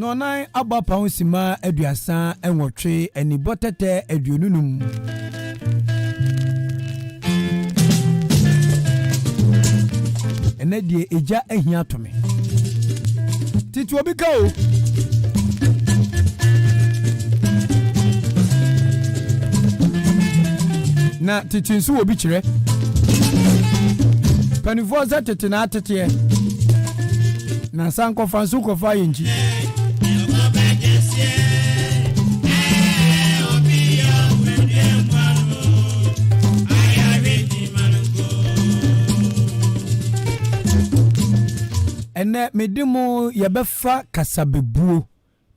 Nɔnan abɔ apam sima 38 anibɔ tɛtɛ 25. Ɛnɛ deɛ egya ahia to me. Titi obi ka o. Na tete nso wɔ bi kyerɛ. Mpanimfoɔ sɛ tete na ateteɛ. Na nsa nkɔfa nso kɔfa ayɛ nkyi. Ɛnɛ mede mo yɛbɛfa kasabebuo,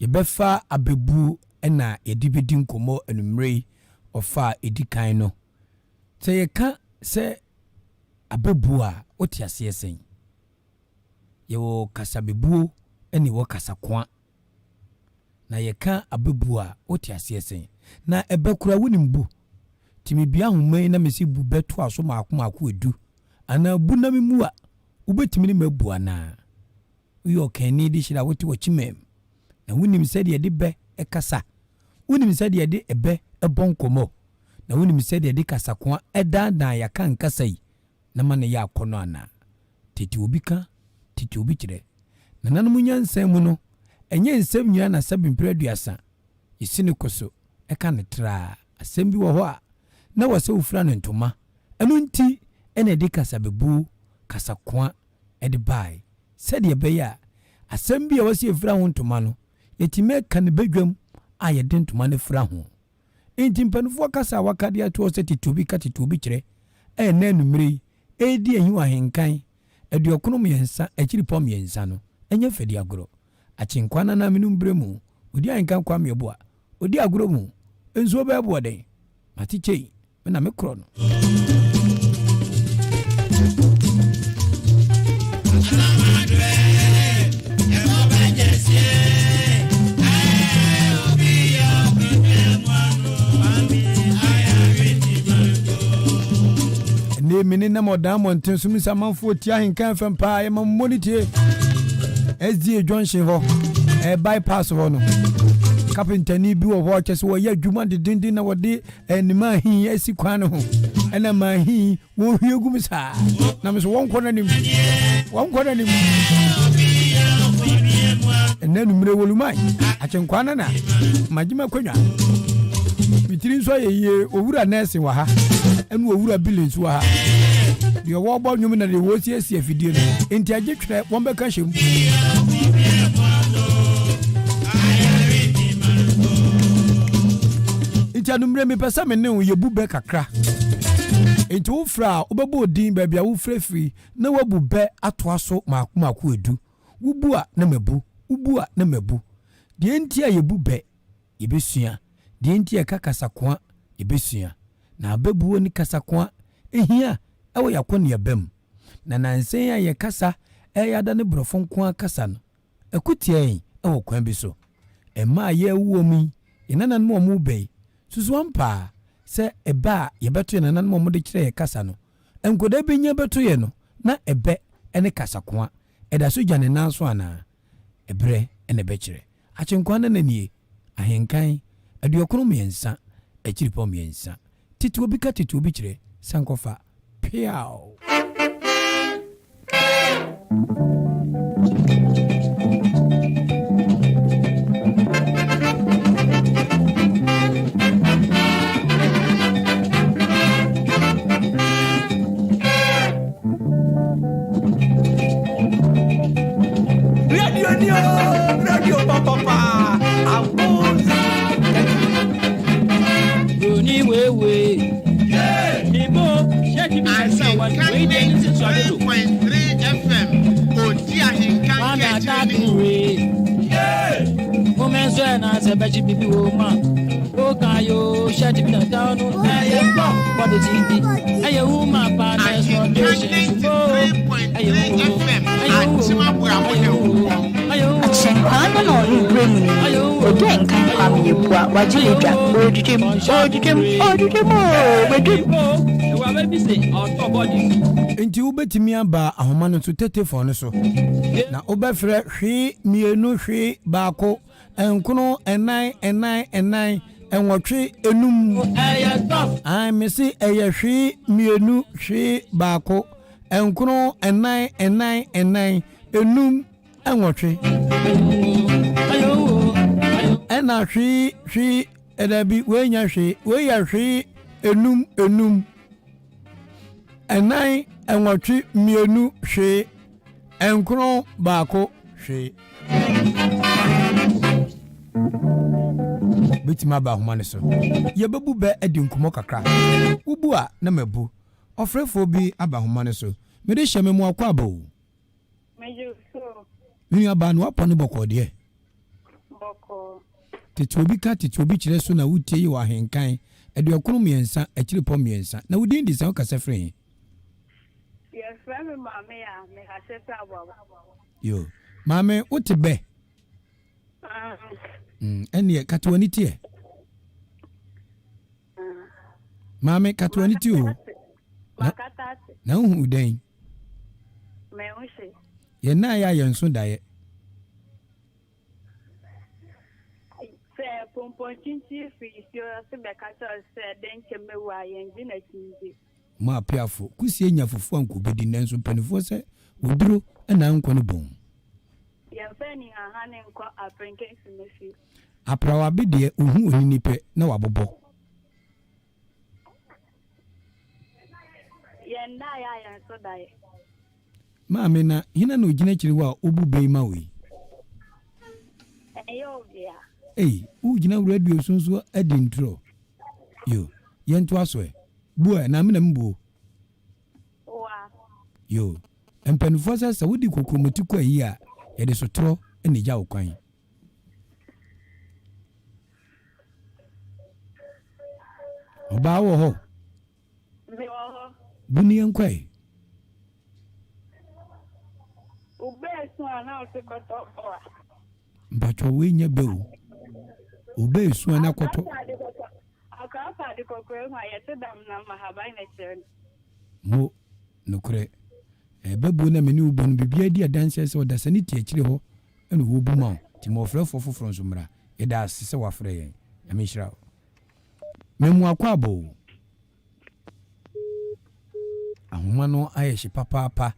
yɛbɛfa abɛbuo na yɛde bɛdi nkɔmmɔ anwummerɛ yi ɔfa a ɛdi kan no. Sɛ yɛka sɛ abɛbuo a, wote aseɛ sɛn? Yɛwɔ kasabebuo ɛne ɛwɔ kasakoa. Na yɛka abɛbuo a, wote aseɛ sɛn? Na ɛbɛ koraa wonim bu? Nti mebue ahoma yi na mese bu bɛ toa so maako maako edu anaa bu na memu a, wobɛtumi ne me abu anaa? Woyɛ ɔkanni de hyira a wote wɔ Kyimam, na wonim sɛdeɛ yɛde bɛ kasa, wonim sɛdeɛ yɛde ɛbɛ bɔ nkɔmmɔ, na wonim sɛdeɛ yɛde kasakoa daadaa yɛn akankasa yi na ma no yɛ akɔnnɔ anaa? Tete obi ka, tete obi kyerɛ. Nananom nyansa mu no, ɛnyɛ nsɛm nyinaa na sɛbe mprɛ 30 yɛsi no ko so ka no traa. Asɛm bi wɔ hɔ a, na wɔ sɛ wofira no ntoma. Ɛno nti na ɛde kasabebuo, kasakoa, de baeɛ, sɛdeɛ ɛbɛyɛ a asɛm bi a ɛwɔ sɛ yɛfira ho ntoma no, yɛatumi aka no badwam a yɛde ntoma no fira ho. Enti mpanimfoɔ kasa a wɔaka de ato hɔ sɛ tete obi ka tete obi kyerɛ a ɛnnɛ anwummerɛ yi ɛredi ahi wɔ ahenkan 93 akyiripɔ mmiɛnsa no, ɛnyɛ fɛdi agorɔ. Akyenkwa nananom berɛ mu, ɔdi ahenkan Kwame Yeboah, ɔdi agorɔ mu, nsuo bɛyɛ boɔden, mate kyei. Me na me korɔ no. Ɛnɛ me ne nam ɔdan mmɔnten so misa amanfoɔ tie ahenkan fam paa yɛma mmɔ ne tie SDA junction hɔ ɛɛ bypass hɔ no kapentani bi wɔ hɔ kyɛ sɛ wɔyɛ adwuma dedenden na wɔde Ɛne mahi asi kwan no ho ɛna mahi wɔhwie gu mu saa na me so wɔnkɔ n'anim wɔnkɔ n'anim ɛnɛ numere wɔluman akyenkwa no na magye m'akonnwa me tiri nso ayɛ yie owura nɛɛse wɔ ha ɛne owura bili nso wɔ ha deɛ wɔbɔ nnwom na deɛ wɔsiesie afidie no nti agye twerɛ wɔn bɛka hyɛ mu. Nti anummerɛ mepɛ sɛ me ne wo yɛbu bɛ kakra. Nti wofrɛ a wobɛbɔ odin baabi a wofrɛ firi na woabu bɛ atoa so maako maako edu. Wobu a na mabu, wobu a na mabu. Deɛ nti a yɛbu bɛ, yɛbɛsua. Deɛ nti a yɛka kasakoa, yɛbɛsua. Na abɛbuo ne kasakoa hia wɔ yɛn akɔneaba mu. Na nansa yi a yɛn kasa reyɛ adane borɔfo nko ara kasa no, ɛko tia yɛn wɔ kwan bi so. Mma a yɛrewo wɔn yi, yɛn nananom a wɔreba yi, susuw ampa ara sɛ ɛbɛ a yɛbɛto yɛn nananom a wɔde kyerɛɛ yɛn kasa no, nkwadaa benya bɛto yɛn no, na ɛbɛ ne kasakoa ɛda so gya ne nan so anaa? Ɛberɛ na ɛbɛkyerɛ. Akyenkwa nana nie, Ahenkan, 93, akyiripɔ mmiɛnsa. Tete obi ka tete obi kyerɛ, sankɔfa, peaw! Radio ni o, radio papapa, abonza. Broni wewe. Ibo, ṣé ti bí sẹ́sẹ́ wọn ni wei deɛ ne sisi ɔde do. 93.3 FM odi ahenkan Kwame kɛkyerɛ ni. Atakunwe. Moment sɛ na sɛ bɛkyi bibi wɔ mu a. O kan yo ṣé ti bí na ta ɔno ɛyɛ bɔ bɔde ti di. Ɛyɛ wuma pa na ɛsɔ de Ahenkan ṣe ṣubó. Ɛyɛ 93.3 wo FM ɛyɛ wo akyem aboa ɛyɛ wo wo ɛyɛ wo. Nkwaa no na ɔno brɛ mu no nie. Odi nkan Kwame Yeboah, wagye ne dwa, ɔredwidwam, ɔredwidwam, ɔredwidwam oo, wadwam. Enti wobɛtumi aba ahoma no so, tetefon no so, na wobɛfrɛ hwee mmienu hwee baako nkono nnan nnan nnan nwɔtwe enum. Ae, mese ɛyɛ hwee mmienu hwee baako nkono nnan nnan nnan enum nwɔtwe. Ɛna hwee hwee dabi wei nyɛ hwee wei yɛ hwee enum enum ɛnan nwɔtwe mmienu hwee nkron baako hwee. Bɛtumi aba ahoma no so. Yɛbɛbu bɛ adi nkɔmmɔ kakra. Wobu a na mabu. Ɔfrɛfoɔ bi aba ahoma no so. Mede hyɛ me mo akwaaba o. Megye wo so o. Me nua baa no wapɔ ne bɔkɔɔ deɛ. Bɔkɔɔ. Tete obi ka tete obi kyerɛ so na wotie yi wɔ ahenkan aduokron miensa akyirepɔ miensa na wo din de sɛn wokasa firi he? Yɛfrɛ me maame a mekasa firi aboabo. Yo maame wote bɛ? Ah. Mm, ɛneɛ kate w'ani teɛ. Maame kate w'ani te o. Makata ase. Na wohu dɛn? Manhu hwee. Yɛn nan yɛ a yɛn nso daeɛ. Sɛ pɔmpɔnkyinkyin firi nsuo ase bɛka kyerɛ wo sɛ dɛn nkyɛ mɛwu a, yɛngye no akyinnye. Mo apeafo, kusie nya fufuo a nka obedi nanso mpaninfoɔ sɛ oduro na ankɔ ne bɔn. Yɛmfa anihanhane nkɔ aperenkɛnsimafie. Aprawabe deɛ ohu onini pɛ na wabobɔ. Yɛn daeɛ a yɛn nso daeɛ. Maame, na hena na ogyina akyiri hɔ a obu bɛ yi ma wo yi? Ɛnyɛ obia. Ei, wogyina wo radio so nso adi ntorɔ. Yo, yɛntoa so ɛ. Bu ɛ, na me na mebu o. Wa. Yo, mpanimfoɔ sɛ sɛ wode kokuromoti kɔ ayie a, yɛde sotorɔ na egya wo kwan. Ɔbaa wɔ hɔ? Mewɔ hɔ. Bu ne yɛn kɔe. Wobɛɛ su a na ɔse kɔtɔ ɔa. Mpatwɔ wei nyɛ bɛ o. Wobɛɛ su a na kɔtɔ. Akora fa ade kɔkɔɔ hu a yɛte dam nam ahaban na kyerɛ no. Mo, nokorɛ. Ɛbɛbuo na me ne wo bɔ no biribiara di adanseɛ sɛ ɔdasani te akyire hɔ na ɔrebu ma wo nti ma ɔfrɛfoɔ foforɔ nso mmra. Yɛda ase sɛ wafrɛ yɛn. Nyame nhyira wo. Memu akwaaba o. Ahoma no ayɛ hye papaapa.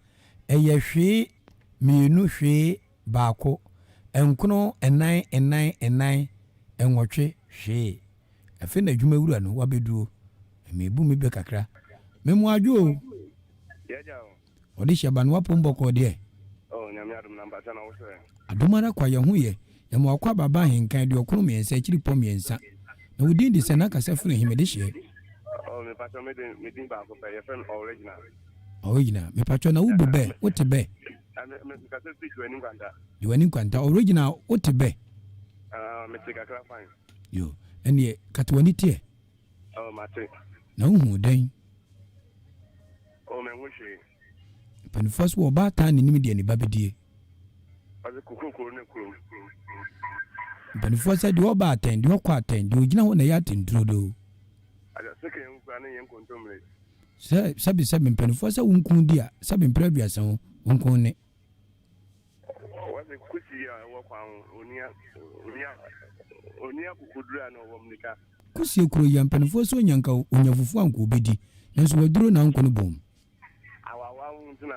Ɛyɛ hwee mienu hwee baako nkono nnan nnan nnan nwɔtwe hwee. Afei na adwuma wura no wabɛduro. Mebu me bɛ kakra. Memu adwo o. Ɔde hyɛ ba no wapom bɔkɔɔ deɛ. Oh Nyame adom na mpakyɛ na wo sɛ. Adom ara kwa yɛn ho yɛ. Yɛma wakɔ aba ba ahenkan aduokron miensa akyiri pɔ miensa. Na wo din de sɛn na kasa firi he mede hyeɛ. Oh mepakyɛ me de me din baako pɛ yɛfrɛ me Original. Original mepakyɛ na wo bu bɛ wo te bɛ. Me me kasa firi Diwani Nkwanta. Diwani Nkwanta Original wo te bɛ. Ah me te kakra fine. Yo ɛneɛ kata w'ani teɛ. Oh mate. Na wo huu dɛn. Oh menhu hwee. Mpaninfoɔ se ɔbaatan na nim deɛ ne ba bɛdie. Ɔse kokrokro ne kurom. Mpaninfoɔ sɛ deɛ ɔba atɛn, deɛ ɔkɔ atɛn, deɛ ɔgyina hɔ na ɛyɛ atɛnturodoo. Agya sekan wu koraa ne nyɛ nkontommire. Sɛ sɛbe sɛbe mpaninfoɔ sɛ wo nko di a, sɛbe mprɛ aduasa wo nko ne. Wɔse kusi a ɛwɔ kwan ho, onia, onia, onni akokoduru a na ɔwɔ mmirika. Kusie kuro yi a mpaninfoɔ sɛ onya nka onya fufuo a nka obedi, nanso waduro na anko no bom. Awawa ho nti na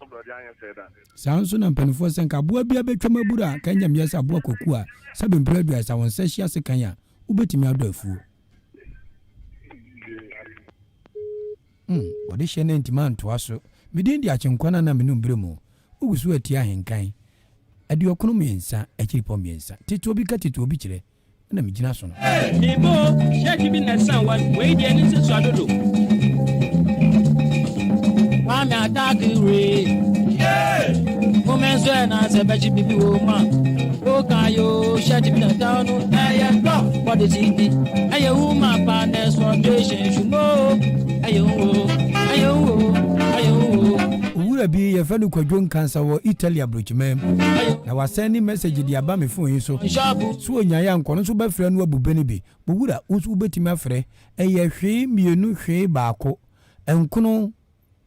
borɔdeɛ anyɛ sɛɛ da. Saa nso na mpaninfoɔ sɛ nka aboa biara bɛtwam abura a nka ɛnyɛ mmea sɛ aboa kwaku a sɛbe mprɛ aduasa wo nsa hyia sekan a wobɛtumi adɔ afuo. Hmm, wɔde hyɛ no antumi antoa so. Me din de Akyenkwa no a na me nom bere mu. Wogu so atie ahenkan aduokron miensa akyiripɔ miensa. Tete obi ka tete obi kyerɛ na me gyina so no. Me bo, shirt bi na ɛsan wa wei deɛ ne nsa sua dodo. Kwame atake wee. Moment nso ɛ na sɛ bɛkye bibi wɔ mu a. Oka yo shirt bi na ɛsan no ɛyɛ dɔ bɔde si di. Ɛyɛ woman pa na ɛsɔ station sumo. Ɛyɛ wo, ɛyɛ wo, ɛyɛ wo. Owura. Owura bi yɛfrɛ no Kwadwo Nkansah wɔ Italy aburokyiman mu, na wasɛnde message de aba me phone yi so. So onyaeɛ a nka ɔno nso bɛfrɛ no abu bɛ no bi. Owura, wo nso wobɛtumi afrɛ. Ɛyɛ hwee mmienu hwee baako, nkono,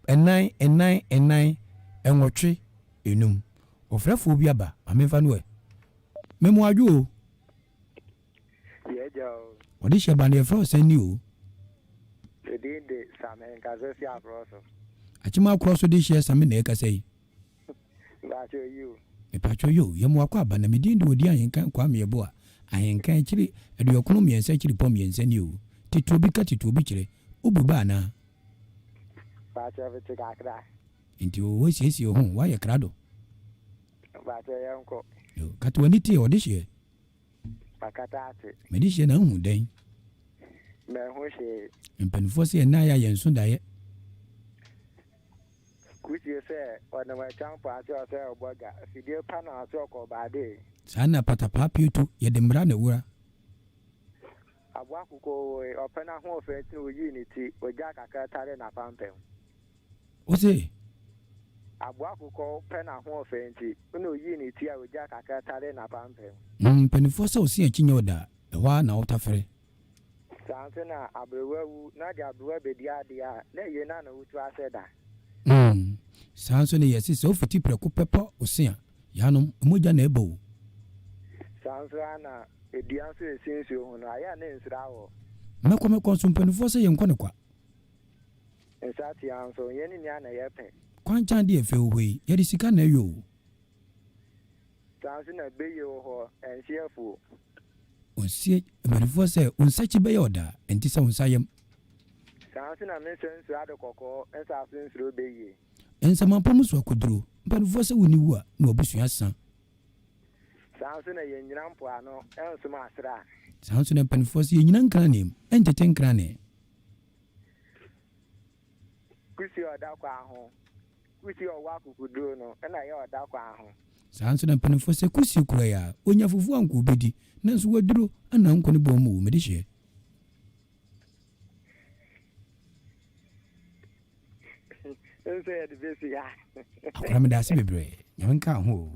nnan, nnan, nnan, nwɔtwe, enum. Ɔfrɛfoɔ bi aba, ma memfa no ɛ. Memo adwo o. Yɛ agya o. Wɔde hyɛ ba no yɛfrɛ wo sɛn ni o. Me din de Same nkasa fi akorɔ so. Akyem akorɔ so de hyeɛ Same na ɛkasa yi. Mpakyɛ yi o. Mepakyɛ yo, yɛ mo akɔ aba na me din de Odi Ahenkan Kwame Yeboah, Ahenkan akyiri aduɔkono mmiɛnsa akyiri pɔ mmiɛnsa ni o. Tete obi ka tete obi kyerɛ, wo bu bɛ anaa? Mpakyɛ mete kakra. Nti o woasiesie wo ho, woayɛ krado? Mpakyɛ yɛnkɔ. Yo, kata w'ani tie, ɔde hyeɛ. Makata ate. Mede hyɛ na ahu dɛn? Manhu hwee. Mpanimfoɔ se ɛnna ayɛ a yɛn nso daeɛ. Kusie sɛ ɔnam akyampo ase ɔsɛ ɔbɔ ga, fidie pa na ɔsɛ ɔkɔ baade. Saa na patapaa pieto, yɛde mmara na ɛwura. Aboa kokooe, ɔpɛ n'ahoɔfɛ nti na oyii ne ti, ogyaa kakra taree n'apampam. Wo se? Aboa kokɔɔ pɛ n'ahoɔfɛ nti, na oyii ne ti a ogyaa kakra taree n'apampam. Mpanimfoɔ sɛ ɔse akyi nyɛ ɔda a, ɛhɔ ara na wotafere. Saa nso na aberewa wu na de aberewa bedi adeɛ a, na ɛye na na wotu asɛ da. Saa nso na yɛse sɛ wofiti prɛko pɛ pɔ ose a, yanom, mogya na ɛba o. Saa nso ara na dua nso a esi nsuo ho no, ayɛ a na nsuro awɔ. Mɛkɔ mɛkɔ nso mpanimfoɔ sɛ yɛnkɔ no kwa. Nsateaa nso, yɛn ne nea na ɛyɛ pɛ. Kwankyan deɛ fɛ wɔ hɔ yi, yɛde sika na ɛyɔ o. Saa nso na beye wɔ hɔ, ɛnhye afuo. Ɔnsie mpanimfoɔ sɛ, wo nsakyi bɛyɛ ɔda, ɛnte sɛ wo nsa yam. Saa nso na me nsa nsuro ade kɔkɔɔ, nsa so nsuro beye. Nsamanpɔ mu so akoduro, mpanimfoɔ sɛ wonni wu a, na w'abusua sa. Saa nso na yɛnnyina mpoano nsom asra. Saa nso na mpanimfoɔ sɛ yɛnnyina nkrane mu ntete nkrane. Kusi a ɔda kwan ho. Kusi a ɔwɔ akokoduro no na ɛyɛ ɔda kwan ho. Saa nso na mpanimfoɔ sɛ kusie kura yi a, ɔnya fufuo a nka ɔbɛdi, nanso waduro ana nkɔ ne bɔn mu o, mede hyeɛ. Nso yɛde bɛsi ha. Akora meda ase bebree. Nyame nka ho o.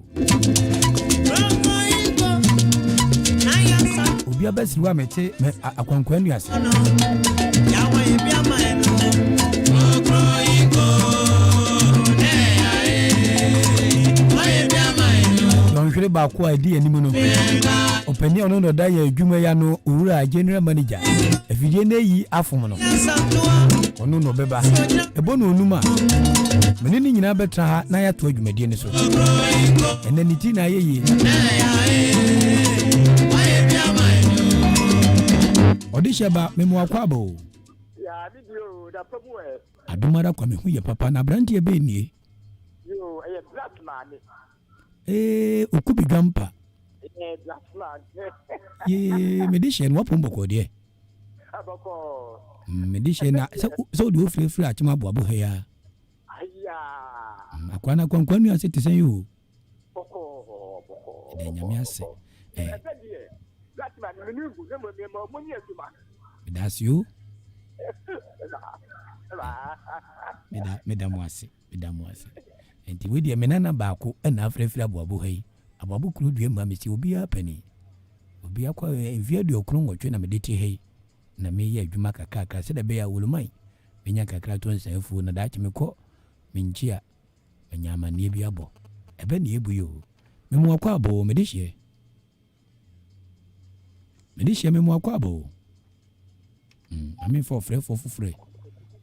Obi abɛsiriw a mete me akwankwaa nnua ase. Dɔnhwere baako a ɛdi anim no, ɔpanin a ɔno na ɔda yɛn adwuma yi ano, owura general manager, afidie no ayi afom no. Ɔno na ɔbɛba. Ɛbɔ no onum a, me ne no nyinaa bɛtra ha na yɛatoa dwumadie no so. Ɛnɛ ne ti na ayɛ yie. Ɔde hyɛ ba, mema wakɔ aba o. Adom ara kwa me ho yɛ papa na aberanteɛ bɛn nie? Ee, Okubi Dwampa. Yee, mede hyɛ no wapom bɔkɔɔ deɛ. Mede hyɛ na sɛ sɛ wode ofirafira akyem aboabo ha yi ara. Akoa no akwankwa nua ase te sɛn yi o. Ɛda Nyame ase. Meda ase o. Meda meda mo ase. Meda mo ase. Nti wei deɛ me nana baako na afirafira aboabo ha yi. Aboabo kuro dua mu ha mesi obiara panin. Obi akɔ mfeɛ 98 na mede te ha yi. Na meyɛ adwuma kakrakra sɛdeɛ ɛbɛyɛ a Woloman menya kakra to nsa afuo na daakye mekɔ me nkyi a manya amanneɛ bi abɔ. Ɛbɛ ne ɛbu yi o. Me mo akɔ abɔ o, mede hyeɛ. Mede hyeɛ me mo akɔ abɔ o. Ma memfa ɔfrɛfoɔ foforɔ yi.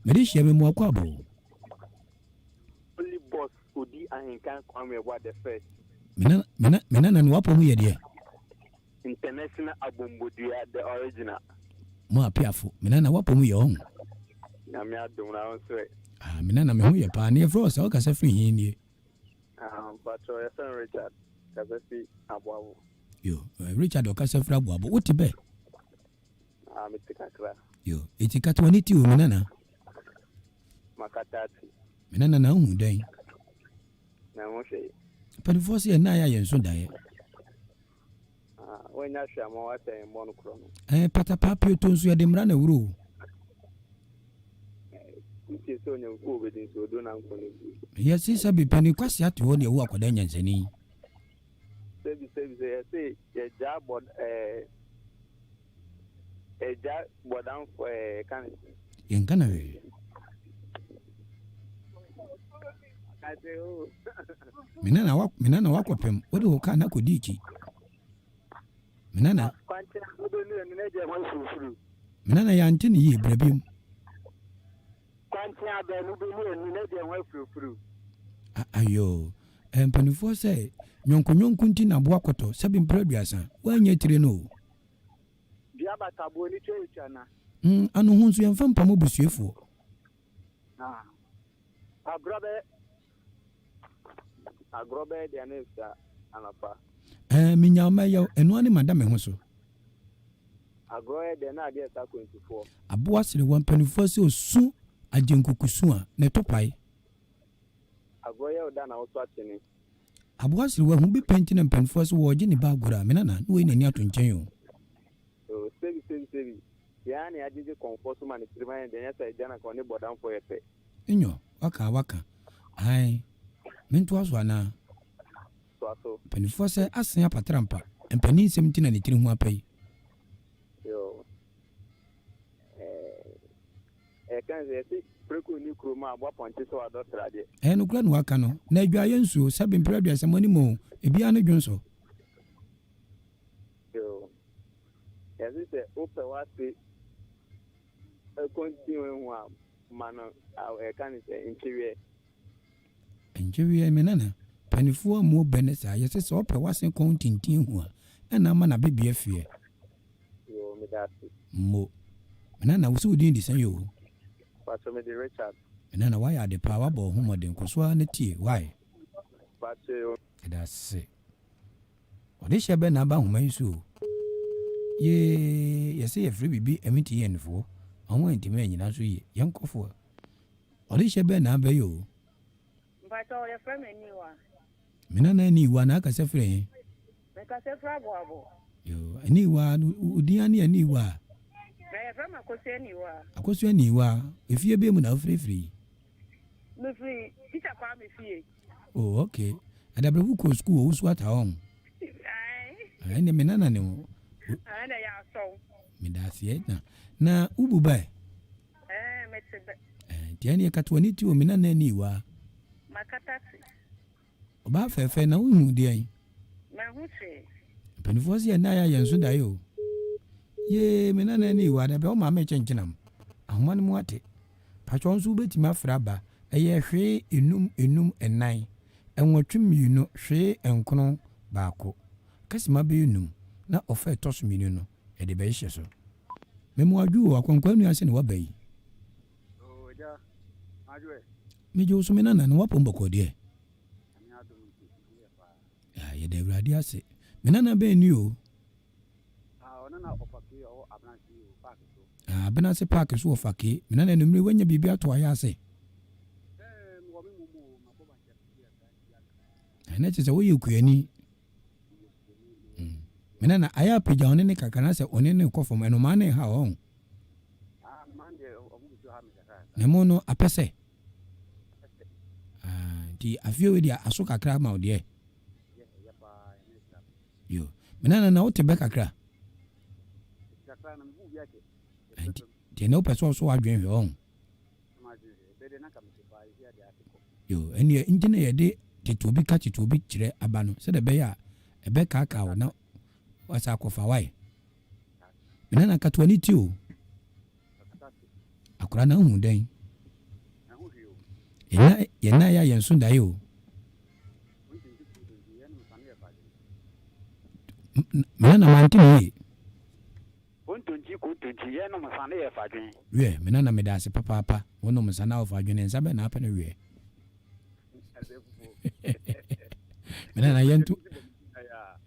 Mede hyeɛ me mo akɔ abɔ o. Only boss odi ahenkan Kwame Yeboah the first. Me nana me nana no wapɔ mu yɛ deɛ. International Abombodua the original. Mo apiafo me nana wapɔ mu yɛ ɔho. Nyame adom na wo nso ɛ. Ah me nana me ho yɛ paa ne yɛfrɛ wo sɛ wokasa firi he nie. Ah mpakyɛw yɛfrɛ me Richard kasa fi Aboabo. Yo Richard ɔkasa firi Aboabo wote bɛ? Ah mete kakra. Yo eti kata w'ani ti o me nana. Makata ati. Me nana na wohu dɛn? Na ho hwee. Mpanimfoɔ sɛ yɛn nan ayɛ nso daeɛ. Ah, woanya hwee ama woasɛ yɛn bɔ no korɔ no. Eh, patapaa pioto nso yɛde mmara na ɛwuro o. Wotie sɛ Onyankopɔn obedi nso odo na nkɔ no bi. Yɛse sɛbi panin kwasea te hɔ ne ɛwu akwadaa nyansani. Sɛbi sɛbi sɛ yɛse yɛgyaa bɔ ɛɛ yɛgya bɔdamfo ɛɛ ka ne sɛ. Yɛnka no hwee. Me nana wa me nana wakɔpem wode wo kaa na kɔdi akyi. Me nana. Me nana yɛante ne yie brɛ biom. Kwankyɛn abɛn no wobɛnu ani na deɛ ho afurufuru. Ayoo. Eh, mpanimfoɔ sɛ nyɔnko-nyɔnko nti na aboa kɔtɔ sɛbi mprɛ 30 woanyɛ tire no o. Dua bataboɔ ne twa etwa na. Mm, ano ho nso yɛmfa mpam obusuafoɔ. Ah, agorɔ bɛyɛ. Agorɔ bɛyɛ deɛ ne nsa anɔpa. Eh, menya wo mɛyɛ wo, ɛno ara ne mada me ho so. Agorɔ yɛ dɛ na adeɛ sa akwantufoɔ. Aboa serewa, mpanimfoɔ sɛ ɔsu agyenkuku su a, ne to pae. Agorɔ yɛ wo da na woso akyene. Aboa serewa, hu bi pɛ nti na mpanimfoɔ sɛ wɔregye ne ba agorɔ a, me nana, ne wayi n'ani ato nkyɛn o. Oh, sebi sebi sebi, yɛn ara na yɛagyegye kɔmfoɔ so ma ne tirim ayɛ den, ɛnyɛ sɛ agya na anka ɔne bɔdamfoɔ yɛ pɛ. Nyɔ, waka a waka. Ae, mentoa so anaa? Toa so. Mpanimfoɔ sɛ asen apatrampa, mpanin nsɛm nti na ne tiri ho apa yi. Yoo. Ɛɛ, yɛka sɛ yɛse preko nni kurom a aboa pɔnkye sɛ wadɔ sradeɛ. Ɛyɛ nokorɛ na waka no, na adwaeɛ nsuo, sɛbe mprɛ 30 mo anim o, ebiara ne dwonsɔ. Yoo. Yɛse sɛ wopɛ w'ase kɔntin ehu a, ma no yɛka ne sɛ nkyeweɛ. Nkyeweɛ, me nana, panifoɔ mmuo bɛ ne saa, yɛse sɛ ɔpɛ w'ase kɔn tintin ehu a, ɛna ama n'abebie feɛ. Yoo, meda ase. Mmo. Me nana, wo se wo din de sɛn yoo? Pacho, me de Richard. Me nana, w'ayɛ ade paa, w'abɔ wo ho mmɔden, kɔ so ara na tie, why? Pacho yoo. Meda ase. Ɔdehyɛ bɛ na aba nhoma yi so o. Yee, yɛse yɛfrɛ biribi MTN foɔ, ɔmo antumi anyina so yie, yɛnkɔ foɔ. Ɔdehyɛ bɛ na aba yi o. Mpakyɛw yɛfrɛ me Aniwa. Me nana Aniwa na akasa firi he? Mekasa firi Aboabo. Yoo, Aniwa, wo din ane Aniwa? Na yɛfrɛ me Akosua Aniwa. Akosua Aniwa, efie bɛ mu na wofirifiri yi? Mefiri Teacher Kwame fie. Oh okay. Adabrɛ wo kɔ school wɔ wusu ata hɔ. Ae. Ɛnde me nana ne wo. Ae na yɛ asɔw. Me da aseɛ na na wo bu bɛ. Ɛɛ me te bɛ. Ɛɛ nti ɛne kata w'ani ti o me nana ni wa. Makata ti. Ɔbaa fɛfɛ na wo hu deɛn. Mahu hwee. Mpanimfoɔ sɛ yɛn nan ayɛ nso daeɛ o. Yee me nana ni wa dabi wo maame kyenkyenam. Ahoma no mu ate. Pakyɛw nso wobɛtumi afrɛ aba ɛyɛ hwee enum enum nnan nwɔtwe mmienu hwee nkron baako. Kasima bɛyɛ num na ɔfa ɛtɔ so mmienu no yɛde bɛhyehyɛ so. Memo adwo o, akwankwaa nua ase na waba yi. Oo agya, madwo ɛ. Megye wo so me nana na wapom bɔkɔɔ deɛ. Nyame adom nti, me ho yɛ paa. Ah, yɛda Awurade ase. Me nana bɛn ni o? Ah, ɔno na ɔfa kee ɔwɔ Abenase o, park so. Ah, Abenase park so ɔfa kee. Me nana anumere wanya biribi ato ayɛ ase. Ɛɛ, mewɔ me mom o, mabɔ bankye ase kakra nti aka. Ɛnɛ kyerɛ sɛ woyɛ kuani. Mm. Me nana ayɛ apagya ɔne ne kakra na sɛ ɔne ne kɔ fam ɛnomaa ne ha ɔn. Ah, nomaa deɛ ɔmo gu so ha me kakra. Na mo no apɛ sɛ. Ah, nti afie wei deɛ aso kakra ma wo deɛ. Yo, me nana na wote bɛ kakra? Nti deɛ na wopɛ sɛ ɔso w'adwene hwɛ ɔho. Yo, ɛneɛ nti na yɛde tete obi ka tete obi kyerɛ aba no sɛdeɛ ɛbɛyɛ a ɛbɛkaakaa wo na wasa akɔfa wae. Me nana katoa ne ti o. Akora na wohu dɛn? Yɛn nan yɛ yɛn so daeɛ o. Me nana mante ne yie. Kontonkyi kontonkyi yɛnom nsa ne yɛ fa dwen. Wiɛ, me nana meda ase papaapa. Wonom nsa na wofa dwene nsa bɛn na apɛ no wiɛ. Me nana yɛnto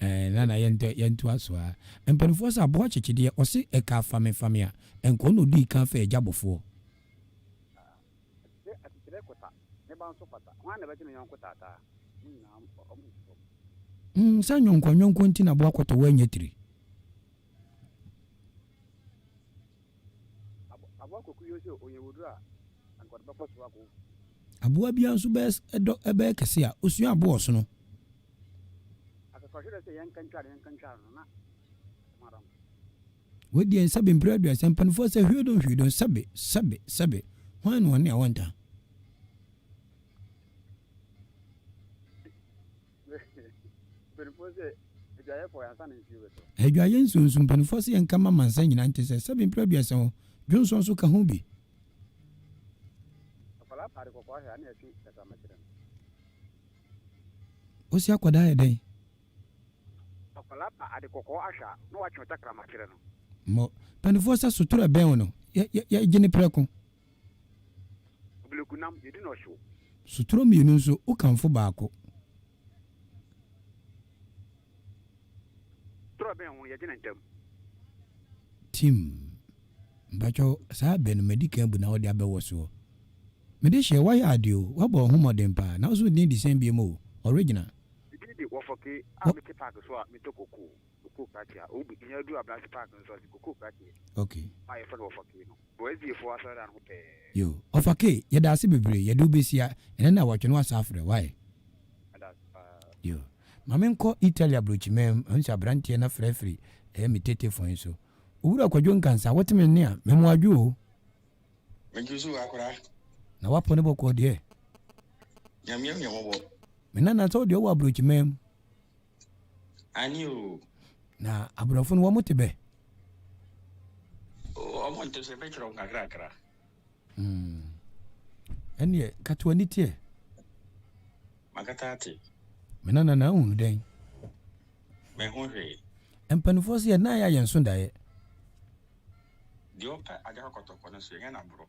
ɛɛ nana yɛnto yɛnto aso a. Mpanimfoɔ sɛ aboa kyekyedeɛ ɔse ɛka fame fame a ɛnkɔ na odii kan fɛ agya bɔfoɔ. Asekyerɛ kota, ne ba nso fata. Hwan na ɛbɛgye ne yɔnko taataa? Mo nyinaa wɔn nsi fam. Mm, sɛ nyɔnkoanyɔnko nti na aboa kɔtɔ woanya tiri. Aboa kwaku yi sɛ ɔyɛ woduro a. anka ɔde bɛkɔ soro akɔ. Aboa biara nso bɛyɛ dɔ bɛyɛ kɛse a, osua aboa ɔsono. Akekɔhwerɛ sɛ yɛnka ntwa no, yɛnka ntwa no, na asɛm ara no. Wei deɛ sɛbe mprɛ 30, mpanimfoɔ sɛ hwiodon hwiodon, sɛbe, sɛbe, sɛbe, hwan na ɔne a wɔntaa? Mpanimfoɔ sɛ adwaeɛ fɔ ansa na nsuo bɛtɔ. Adwaeɛ nsuo nso, mpanimfoɔ sɛ yɛnka ma amansan nyinaa nte sɛ, sɛbe mprɛ 30 o, dwonsɔ nso ka ho bi. Akwadaa pa ade kɔkɔɔ ahwɛ a na ɛtwe tɛkrɛma kyerɛ no. Wosi akwadaa yɛ dɛn? Akwadaa pa ade kɔkɔɔ ahwɛ a na watwe tɛkrɛma kyerɛ no. Mmɔ. Mpanimfoɔ sɛ sotoro ɛbɛn wo no, yɛ yɛ yɛgye ne prɛko. Obileku nam, yɛdi no ɔhyew. Sotoro mmienu nso, wokamfo baako. Toro ɛbɛn ho no, yɛgye no ntɛm. Tim. Mpakyɛw, saa abɛ no madi kan abu na wode abɛ wɔ soɔ. Mede hyɛ, woayɛ ade o, woabɔ wo ho mmɔden paa, na wo nso wo din de sɛn biom o, Original. Me din de Wɔfɔke a mete park so a metɔ kokoo, kokoo krakye a obi nya duru Abrase park no so a ɔse kokoo krakye Okay. a yɛfrɛ no Wɔfɔke no, wɔ SDA foɔ asɔredan ho pɛɛ. Yo, Ɔfɔke, yɛda ase bebree, yɛde wo bɛsia ɛnɛ nnawɔtwe na woasan afrɛ, wai? Meda ase paa. Yo, ma menkɔ Italy abrokyiman mu, mahu sɛ aberanteɛ no afrɛ afiri ɛyɛ me tetefon yi so. Owura Kwadwo Nkansah, wote me nne a, memo adwo o. Medwo so akora. Na w'apɔ ne bɔkɔɔ deɛ. Nyame ahu yɛn mmɔbɔ. Me nana sɛ wo deɛ wowɔ abrokyiman mu. Aane o. Na aborɔfo no wɔn te bɛ? O, wɔn nte so, yɛbɛkyerɛ wɔn kakrakra. Hmm. Ɛnneɛ, kata w'ani teɛ. Makata ate. Me nana na ahunu dɛn? Menhu hwee. Mpanimfoɔ se yɛn nan yɛ a yɛn so daeɛ. Deɛ ɔpɛ agya kɔtɔkɔ no so yɛnyɛ no aborɔ.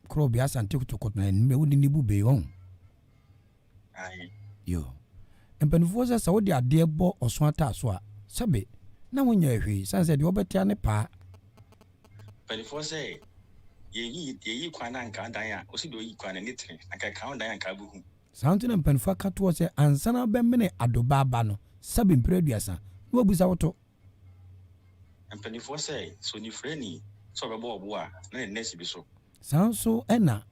Korɔ bea asante kotokɔ na ɛnumɛ wode ne bu bee ɔn. Ae. Yo. Mpanimfoɔ sɛ sɛ wode adeɛ bɔ ɔso ataaso a, sɛbe na wonyɛɛ hwee sane sɛ deɛ wobɛtea ne paa. Mpanimfoɔ sɛ yɛyi yɛyi kwan na anka adan a, ɔsi deɛ ɔyi kwan no ani tene, anka ɛka wo dan a anka wobɛhu. Saa nso na mpanimfoɔ aka toɔ sɛ ansa na wobɛmene adobaa ba no, sɛbe mprɛ 30 na woabusa wo to. Mpanimfoɔ sɛ, sɛ onifirani sɛ ɔbɛbɔ ɔbo a, na ne nan si bi so. Saa nso na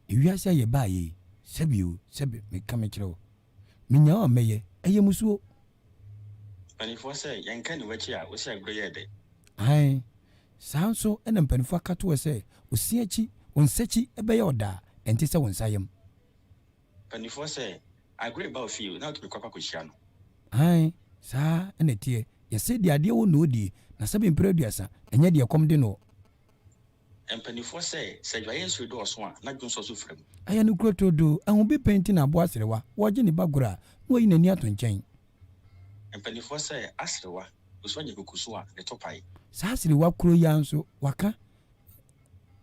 ewiase a yɛbaeɛ yi, sɛbe o, sɛbe, meka mekyerɛ wo, menya wo a mɛyɛ, ɛyɛ musuo. Mpanimfoɔ sɛ, yɛnka aniwa akyi a, wosi agorɔ yɛ dɛ. Aane, saa nso na mpanimfoɔ aka toɔ sɛ, osi akyi, wo nsakyi bɛyɛ ɔda a, ɛnte sɛ wo nsayam. Mpanimfoɔ sɛ, agorɔ reba wo fie o, na wotumi kɔ akɔhyia no. Aane, saa na ɛteɛ, yɛse deɛ adeɛ wɔ na ɔdie, na sɛbe mprɛ 30, ɛnyɛ deɛ ɛkɔm de noɔ. Mpanimfoɔ sɛ, sɛ adwaeɛ nsuo dɔɔso a, na dwonsɔ nso fira mu. Ɛyɛ nokorɛ turodoo, ɛho bi pɛn nti na aboa aserewa, wɔregye ne ba gorɔ a, na wayi n'ani ato nkyɛn. Mpanimfoɔ sɛ, aserewa, osu anya kukuso a, ne to pae. Saa aserewa korɔ yi ara nso, waka,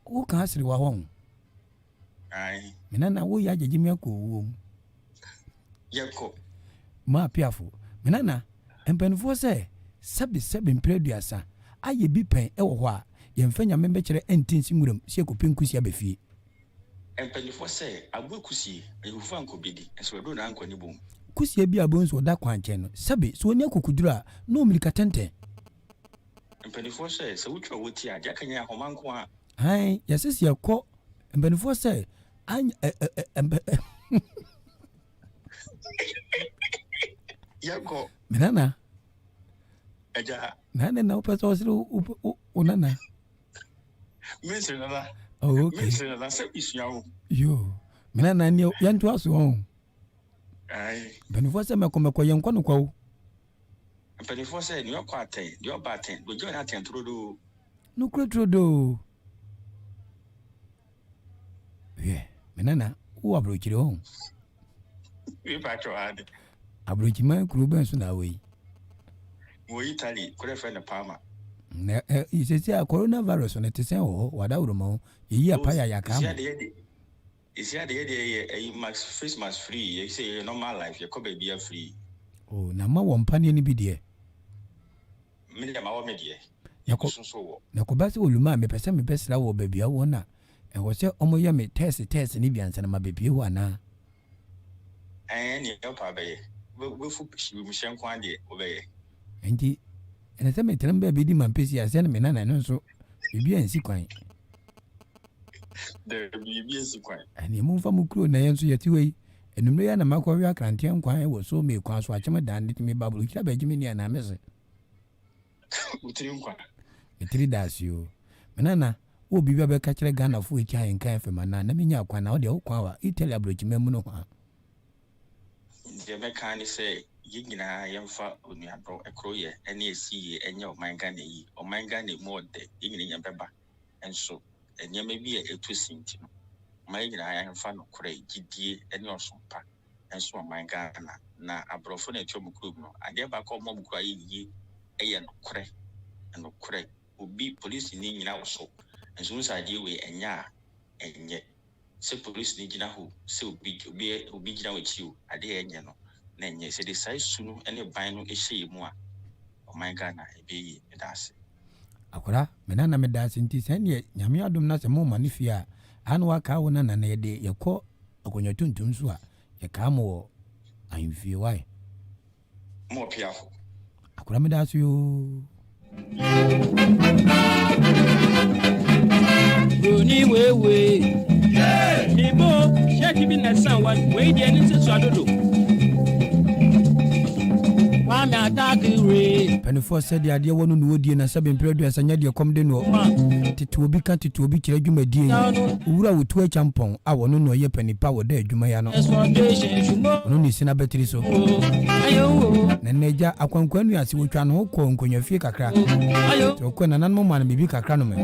woka aserewa hɔ ho. Ae. Me nana, woyɛ agyegye me akɔ owuo mu. Yɛkɔ. Mo apiafo. Me nana, mpanimfoɔ sɛ, sɛbe sɛbe mprɛ 30, ayɛ bi pɛn wɔ hɔ a, yɛmfa Nyame mbɛkyerɛ nte nsi nwuram sɛ yɛkɔpɛ nkusie aba fie. Mpanimfoɔ sɛ, aboa kusie, ɔyɛ fufuo a anka ɔbɛdi, nso waduro na ankɔ ne bom. Kusie bi a wobɛhu sɛ ɔda kwankyɛn no, sɛbe, sɛ ɔnni akokoduro a, na ɔmirika tɛntɛn. Mpanimfoɔ sɛ, sɛ wotwa ɔwɔ ti a, deɛ aka nyinaa yɛ ahoma nko ara. Aane, yɛse sɛ yɛkɔ, mpanimfoɔ sɛ, any ɛ ɛ ɛ mpɛ ɛ. Yɛkɔ. Me nana. Agya. Na ne na wopɛ sɛ ɔsere wo wo wo nana. Mensere nana. Oh, okay. Mensere nana sɛ mesua wo. Yo, me nana ni yɛntoa so ɔn. Ae. Mpanimfoɔ sɛ mɛkɔ mɛkɔ yɛnkɔ no kwa o. Mpanimfoɔ sɛ deɛ ɔkɔ atɛn, deɛ ɔba atɛn, deɛ ɔgyina atɛn turodoo. Nokorɛ turodoo. Hwɛ, me nana, wowɔ aburokyire hɔ? Mepa kyɛw ade. Aburokyiman kuro bɛn so na awɔ yi? Wɔ Italy, kuro ɛfrɛ no Parma. Na ɛ sɛsi a coronavirus no te sɛn wɔ hɔ? Wadaworo ma wo. Yɛyi apa yɛ ayaka ama. Esi ade yɛ deɛ yɛ ɛyi mask face mask free yɛ sɛ yɛ normal life yɛ kɔ baabi a free. Oh na ma wɔ mpaneɛ no bi deɛ. Me deɛ ma wɔ me deɛ. Na kɔ nso wɔ. Na kɔba sɛ oluma a mepɛ sɛ mebɛsra wɔ baabi a wɔ na ɛwɔ sɛ ɔmo yɛ me tɛɛse tɛɛse no bi ansa na mabɛpue hɔ anaa? Ɛɛ neɛ wopɛ a bɛyɛ. Wobɛfu wiemhyɛn nko ara deɛ wobɛyɛ. Nti ɛsɛ sɛ metena baabi di mampesi a sɛ ne me nana ɛno nso biribi ansi kwan. Dabi, ebi nsi kwan. Ɛneɛ momfa mo kuro na yɛn nso yɛte hɔ yi. Anwummerɛ yi ara na makɔwe akranteɛ nkwan wɔ Soomee kwan so akyem dan de meba aburokyire abɛgye me ni anaa mese. Wo tiri nkwa. Me tiri da ase oo. Me nana, wowɔ biribi a wobɛka kyerɛ Ghanafoɔ a ɛtia Ahenkan FM anaa? Na menya kwan na wo deɛ wo kwan wa Italy aburokyima mu nohoa. Deɛ mɛka ara ne sɛ yɛn nyinaa yɛmfa onuadɔ, koroyɛ ne asiyie nyɛ ɔman Ghana yi. Ɔman Ghana mu ɔdɛ, yɛn nyinaa nya bɛba. Nso nneɛma bi a ɛtɔ sin nti no, momma yɛn nyinaa yɛmfa nokorɛ, gyidie ne ɔsom pa nsom ɔman Ghana. Na aborɔfo na ɛte wɔn kurom no, adeɛ baako a wɔma wɔn kuro ayɛ yie yɛ nokorɛ, nokorɛ. Obi, polisini nnyina wo so, nso wohu sɛ adeɛ wei ɛnyɛ a, ɛnyɛ. Sɛ polisini gyina hɔ o, sɛ obi obi obi gyina w'akyi o, adeɛ a ɛnyɛ no na ɛnyɛ. Sɛ yɛde saa su no ne ban no hyɛ yɛn mu a, ɔman Ghana ɛbɛyɛ yie. Meda ase. Akora, me nana meda ase nti sɛ neɛ Nyame adom na sɛ mo ma no fie a, aa na wakaa wo nana na yɛde yɛkɔ akonwa tuntum so a, yɛkaa mo wɔ ahemfie wai. Mo ɔpeafo. Akora meda ase oo. Broni wewe. Mebo, shirt bi na ɛsan wa, wei deɛ ne nsɛ sua dodo. Kwame Atakere. Mpanimfoɔ sɛdeɛ adeɛ wɔ no na wɔdie na sɛbe mprɛ aduasa nyɛ deɛ kɔm de noɔ. Tete obi ka tete obi kyerɛ dwumadie yi. Owura Wotu Acheampong a ɔno na ɔyɛ panin pa wɔ da adwuma yi ano. Ɔno na esi n'abatiri so. Na n'agya, Akwankwa Nnuase, wɔtwaa ne ho kɔɔ nkonnwafie kakra. Nti ɔkɔe, nananom maa no biribi kakra nomee.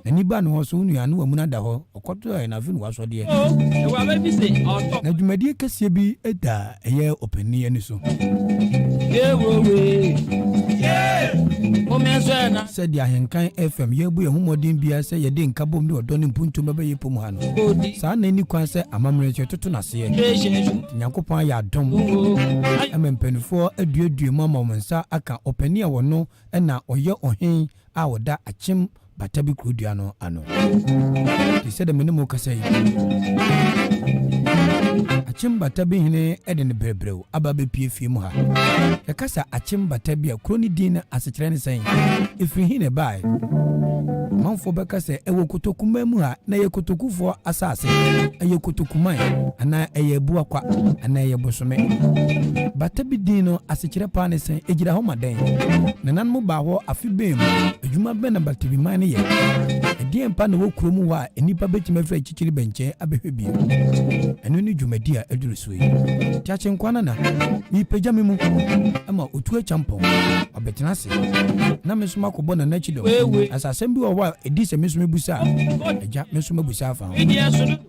N'ani baa ne ho so, wo nua, na wamuna da hɔ. Ɔkɔtoɛɛ na afei na wasɔ deɛ. Na dwumadie kɛseɛ bi da ɛyɛ ɔpanin ani so. Sɛdeɛ Ahenkan FM yɛrebɔ yɛn ho mmɔden biara sɛ yɛde nkabom ne ɔdɔ ne mpuntuo bɛba yɛn pom ha no, saa na ɛnni kwan sɛ amammerɛ nso yɛtoto no aseɛ. Nti Nyankopɔn ayɛ adom ma mpaninfoɔ aduadua mu ama wɔn nsa aka ɔpanin a ɔno na ɔyɛ ɔhen a ɔda Akyem Batabi kurodua no ano. Te sɛ deɛ me ne mo rekasa yi, Akyem Batabi hene de ne brɛbrɛw aba abɛpue fie mu ha. Yɛka sɛ Akyem Batabi a, kuro no din no asekyerɛ ne sɛn? Ɛfiri he na ɛbaeɛ? Amanfoɔ bɛka sɛ ɛwɔ Kotokuman mu ha, na ɛyɛ Kotokufoɔ asase, ɛyɛ Kotokuman, anaa ɛyɛ Abuakwa, anaa ɛyɛ Bosome. Batabi din no asekyerɛ paa ne sɛn? Ɛgyina hɔ ma dɛn? Nananom baa hɔ afe bɛn mu? Adwuma bɛn na Batabiman no yɛ? Ɛdeɛn pa na ɛwɔ kuro mu hɔ a nnipa bɛtumi afiri akyirikyiri bɛnkyɛn abɛhwɛ bio? Ɛno ne dwumadi a aduru so yi. Teakyenkwa Nana, merepagya me mu ma Otu Acheampong wabɛtena ase na me nso makɔbɔ Nana akyi dɔm. Na sɛ asɛm bi wɔ hɔ a ɛdi sɛ me nso mɛbusa a, Agya, me nso mɛbusa afa ho.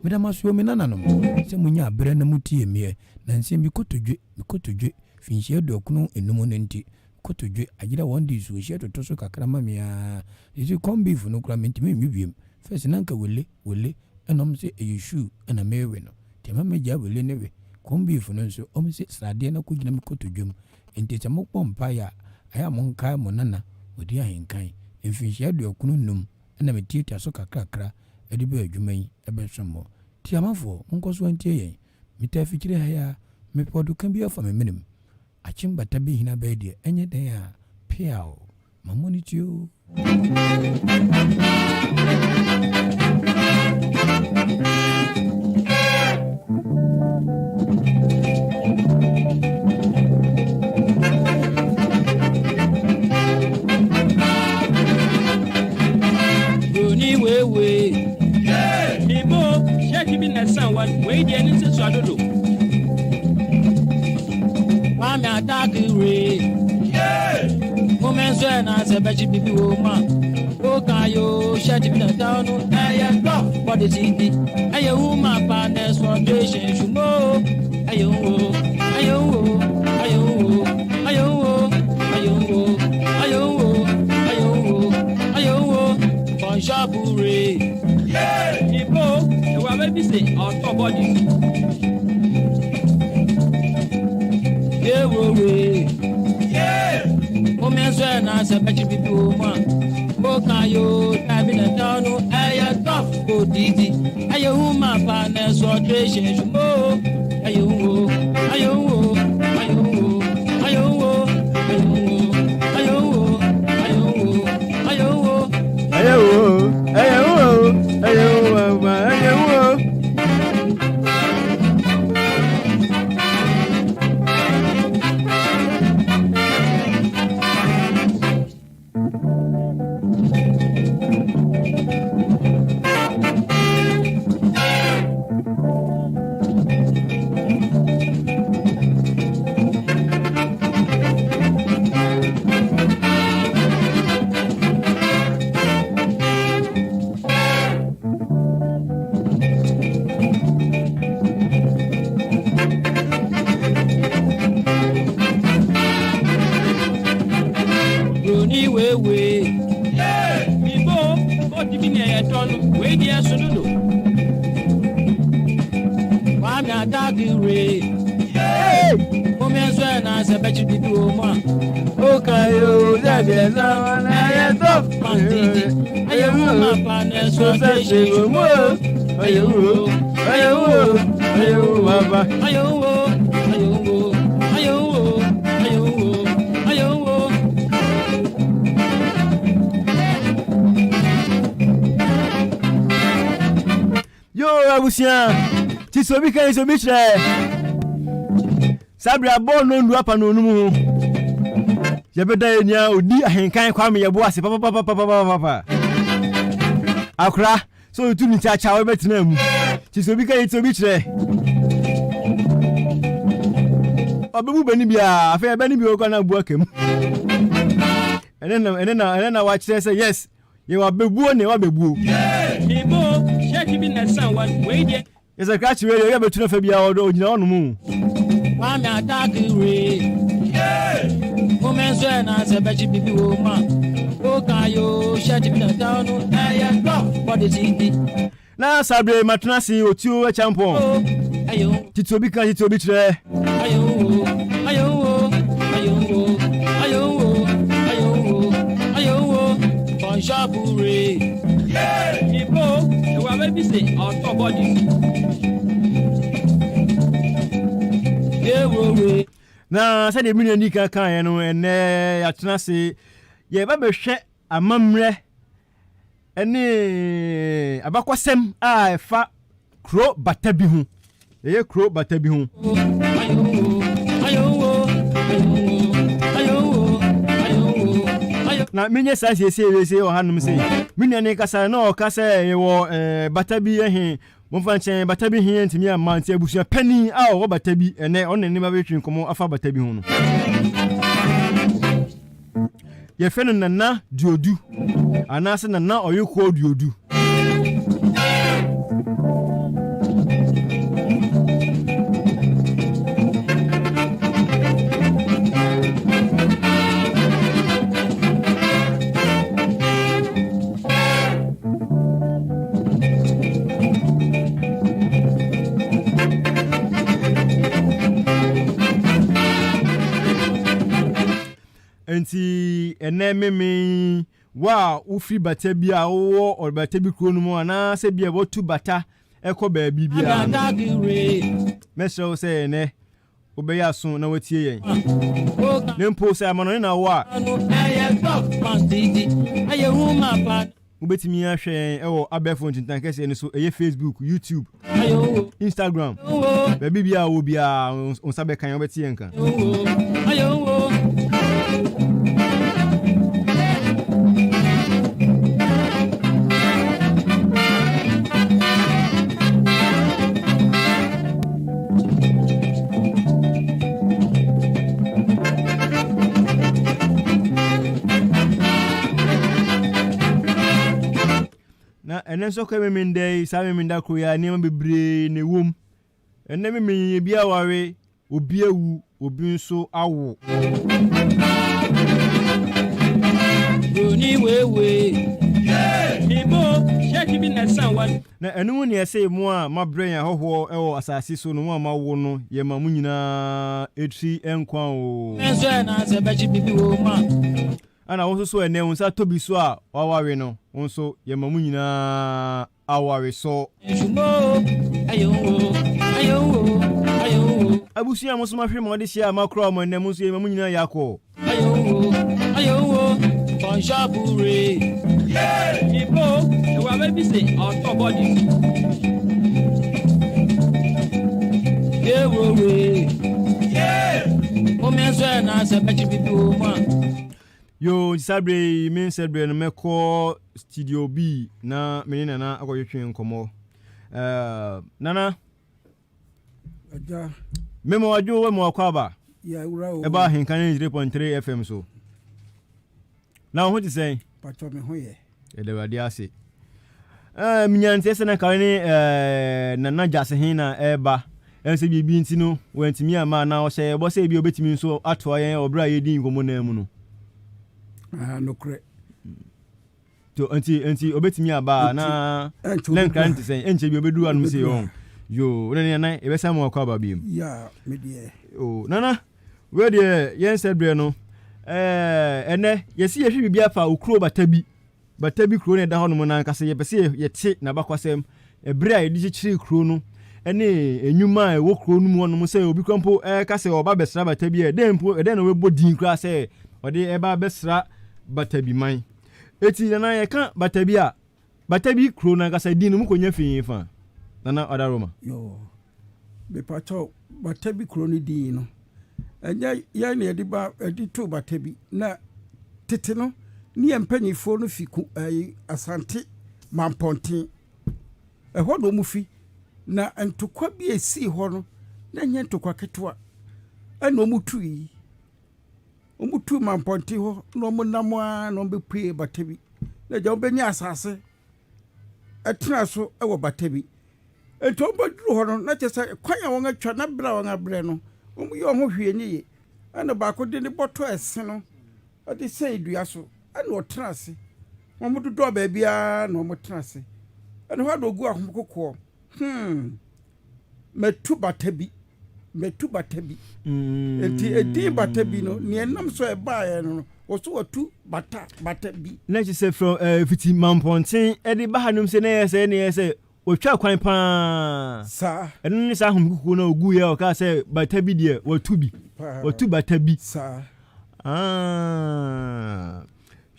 Meda mo ase o, me nananom, sɛ monyaa berɛ na motiee meɛ. Nansa yi me kotodwe, me kotodwe, finhyia aduokron nnum no nti, Kotodwe, agyina wɔn de nsuohyeɛ toto so kakra ma me aa. Seesei corn beef no koraa mentumi nwe biom. First na anka wele, wele, ɛna wɔn se ɛyɛ shoe ɛna merewe no. Nti ɛma megyaa wele no we. Corn beef no nso, wɔn se sradeɛ no akɔgyina me kotodwe mu. Nti sɛ mobɔ mpaeɛ a, ayɛ a monkae mo nana, ɔdi ahenkan. Mfinhyia aduokron nnum ɛna metiatia so kakrakra de bɛɛ adwuma yi bɛsom mo. Tiamafoɔ, monkɔ so ara ntie yɛn. Metaa fikyire ha yi ara, mepɛ ɔdoka bi afa me menem. Akyem bata bi hina bɛyɛ deɛ ɛnyɛ dɛn a peaw ma mo ne tie oo. Broni wewe. Mebo, shirt bi na ɛsan wa, wei deɛ ne nsɛ sua dodo. Kwame Atakere. Women swear na sɛ bɛkye bibi wɔ mu a. Woka yo shirt bi na ɛsan no ɛyɛ dɔ bɔde si di. Ɛyɛ woman pa na exploitation sumo. Ɛyɛ wo, ɛyɛ wo, ɛyɛ wo, ɛyɛ wo, ɛyɛ wo, ɛyɛ wo, ɛyɛ wo, ɛyɛ wo. Kɔnhyɔbure. Ibo, ewa bɛ bi se ɔtɔ bɔdi. Yewowe. Omi nso ɛ na sɛ bɛkye bibi wɔ mu a. Woka yo dabi na ɛtɔ no ɛyɛ tough kò didi. Ɛyɛ woman pa na exploitation sumo. Ɛyɛ wo, ɛyɛ wo, ɛyɛ wo, ɛyɛ wo, ɛyɛ wo, ɛyɛ wo, ɛyɛ wo, ɛyɛ wo. Ɛyɛ wo, ɛyɛ wo, ɛyɛ wo, ɛyɛ wo. atakire. Omi nso ẹ̀ náà sẹ bẹ́ẹ̀ bíbí wò mu a. Ó kan yóò ṣẹ̀ṣẹ̀ sọ́wọ́n náà yẹ tó. Pàǹtìtì ẹ̀yẹ wú máa pa ní ẹ̀sọ́ Ṣẹ̀ṣẹ̀ ṣe wò mú o. Ọyẹ wò ọyẹ wò ọyẹ wò bàbá. Ayọ̀ ń wo ayọ̀ ń wo ayọ̀ ń wo ayọ̀ ń wo ayọ̀ ń wo. Yoo abusua ti sɛ obi kan sɛ obi kyerɛ saa bere abɔɔ no ndu apa no onum ho yɛbɛda yɛ nua odi ahenkan kwame yɛbo ase papapapapapapa akora sɛ ɔtu ne kyakya wɔbɛtena mu ti sɛ obi kan sɛ obi kyerɛ ɔbɛbu bɛni biara afei ɛbɛni bi wɔkɔ na abu aka mu ɛne na ɛne na ɛne na wakyerɛ sɛ yes yɛwɔ abɛbuo na yɛwɔ abɛbuo. Mebo shirt bi na ɛsan wa wei deɛ. Yɛsɛ krakye wei deɛ ɔyɛ bɛtu no fa biara ɔdɔ ɔgyina hɔ nom o. Kwame atakire. Omi nso ẹ̀ náà sẹ bẹ́ẹ̀ bíbí wò mu a. Ó kan yóò shirt bi na ɛsan no ẹ̀yẹ tọ́ bọ́dì sí di. Na saa berɛ yi matena ase otuo akyampɔn. Ayọ̀ ń wo Titi obi ka titi obi kyerɛ. ayọ̀ ń wo ayọ̀ ń wo ayọ̀ ń wo ayọ̀ ń wo ayọ̀ ń wo ayọ̀ ń wo kọ̀ǹṣọ́ọ̀bù rè. Mebo ewa bɛ bi se ɔtɔ bɔdi. Ewo re. Na sɛdeɛ me nua di kan kaeɛ no ɛnɛ yɛatena ase yɛba bɛhwɛ amammerɛ ne abakɔsɛm a ɛfa kuro bata bi ho ɛyɛ kuro bata bi ho. Ayọ̀ ń wo ayọ̀ ń wo ayọ̀ ń wo ayọ̀ ń wo ayọ̀ ń wo ayọ̀. Na menyɛ saa siesie wei wɔ hanom sei me nua ne kasa na ɔka sɛ yɛwɔ ɛɛ, bata bi ɛhe momfa nkyɛn bata bi he ntumi amma nti abusua panin a ɔwɔ bata bi ɛnɛ ɔne ne ba bɛtwe nkɔmmɔ afa bata bi ho no yɛfrɛ no Nana Duodu anaasɛ Nana Ɔyekoɔ Duodu. Nti ɛnɛ meme wo a wofiri bata bi a wowɔ ɔbata bi kuro no mu anaasɛ bi a wɔtu bata ɛkɔ baabi biara no Atakire. mɛsrɛ wo sɛ ɛnɛ wobɛyɛ aso na watie yɛn Ó kan na mpo sɛ amanɔne na wɔ a ẹ̀yẹ tọ́ pàǹtìtì ẹ̀yẹ wú máa pa wobɛtumi ahwɛ yɛn ɛwɔ abɛɛfo ntentan kɛseɛ no so ɛyɛ Facebook, YouTube, ayọ̀ ń wo Instagram ń wo baabi biara wɔ biara wo nsa bɛka yɛn wobɛte yɛn ka. ń wo ayọ̀ ń wo. Na ɛnɛ nso kɔ memenda yi saa memenda koro yi a nneɛma bebree na ɛwɔ mu ɛnɛ memenyɛ bi aware obi awu obi nso awo. Broni wewe. Mebo shirt bi na ɛsan wa Na ɛno mu ne ɛsɛ mu a mabrɛ yɛn ahɔhoɔ ɛwɔ asase so no mu a mawo no yɛma mo nyinaa ɛtiri nkwa o. Omi nso ẹ̀ náà sẹ bẹ́ẹ̀ bíbí wò mu a. Ɛna wo nso so ɛnɛ wo nsa tɔ bi so a waware no wo nso yɛma mo nyinaa aware so. Nsumo ayọ̀ ń wo ayọ̀ ń wo ayọ̀ ń wo Abusua a mo nso mahwere ma wɔde hyia a makora mo ɛnɛ mo nso yɛma mo nyinaa yɛ akɔ. ayọ̀ ń wo ayọ̀ ń wo kọ̀ǹṣọ́ọ̀bù rè. Mebo ewa bɛ bi se ɔtɔ bɔdi. Ewo re. Omi nso ẹ̀ náà sẹ bẹ́ẹ̀ bíbí wò mu a. Yo nti saa berɛ yi me nsɛ berɛ no mɛkɔ studio B na me ne Nana akɔtwetwe nkɔmmɔ. Uh, Nana Agya mema wadwo wɔ ma wakɔ aba yɛwura o. ɛba ahenka ne 3.3 FM so na wo ho te sɛn? Patɔ me ho yɛ. Yɛda Awurade ase. Menya nteɛ sɛ na kare ne Nana Gyase he na ɛreba ɛn sɛ biribi nti no wantumi amma na ɔhyɛ yɛbɔ sɛ ebi a obɛtumi nso atoa yɛn wɔ berɛ a yɛdi nkɔmmɔ naa mu no. Ah, nokorɛ. To nti nti obɛtumi aba a na Ɛnkyɛ na obɛduru nkra ha. nte sɛn ɛnkyɛ bi obɛduru anom sɛ Obɛduru ɔn ha. Yoo, wone ne nana yɛbɛsan mu akɔ aba biom. Ya, me deɛ. Oh, nana, wei deɛ yɛn sɛ berɛ no, ɛɛ ɛnɛ yɛsi yɛhwɛ biribi afa okuro bata bi. Bata bi kuro na ɛda hɔnom no ankasa yɛpɛ sɛ yɛte n'abakwasɛm, ɛberɛ a yɛde kyekyeree kuro no ne nnwuma a ɛwɔ kuro no mu hɔnom sɛ obi kora mpo ɛka sɛ ɔba bɛsra bata bi a ɛdɛn mpo ɛdɛn na ɔbɛbɔ din koraa sɛ ɔde ɛba bɛsra bata bi man. Eti nana yɛka bata bi a Bata bi kuro no ankasa din no mokɔnya fii hefa? Nana Ɔdaroma. Yoo, mepakyɛw, Bata bi kuro no din no, ɛnyɛ yɛn na yɛde ba yɛde too Bata bi. Na tete no, ne yɛn mpanimfoɔ no fi ku ɛyi Asante Mampɔnten. Ɛhɔ na wɔn fi. Na ntokwa bi a esii hɔ no, na ɛnyɛ ntokwa ketewa. Ɛna wɔn tui. Wɔtuu Mampɔnten hɔ na wɔnam ara na wɔbɛpuee Batabi. Na agya wɔbɛnya asase tena so wɔ Batabi. Nti wɔbɛduru hɔ no, na kyerɛ sɛ kwan a wɔatwa na berɛ a wɔabrɛ no, wɔyɛ wɔn ho hwee nyɛ yie. Ɛna baako de ne bɔtɔ ɛse no de sɛn dua so ɛna ɔtena ase. Wɔdodɔɔ baabiara na wɔtena ase. Ɛna hɔ a na ɔgu ahokokoɔ. Hmm. Matu bata bi, matu bata bi. Nti edin bata bi no, nea ɛnam so a ɛbaeɛ no, wɔso watu bata, bata bi. Na kyerɛ sɛ from ɛɛ eh, fiti Mampɔnten ɛde ba hanom sɛ na ɛyɛ sɛ na ɛyɛ sɛ wɔtwa kwan paa. Saa. Ɛno ne saa ahomekukuo no a ɔgu yɛ ɔkaa sɛ bata bi deɛ watu bi. Watu bata bi. Saa. Ah.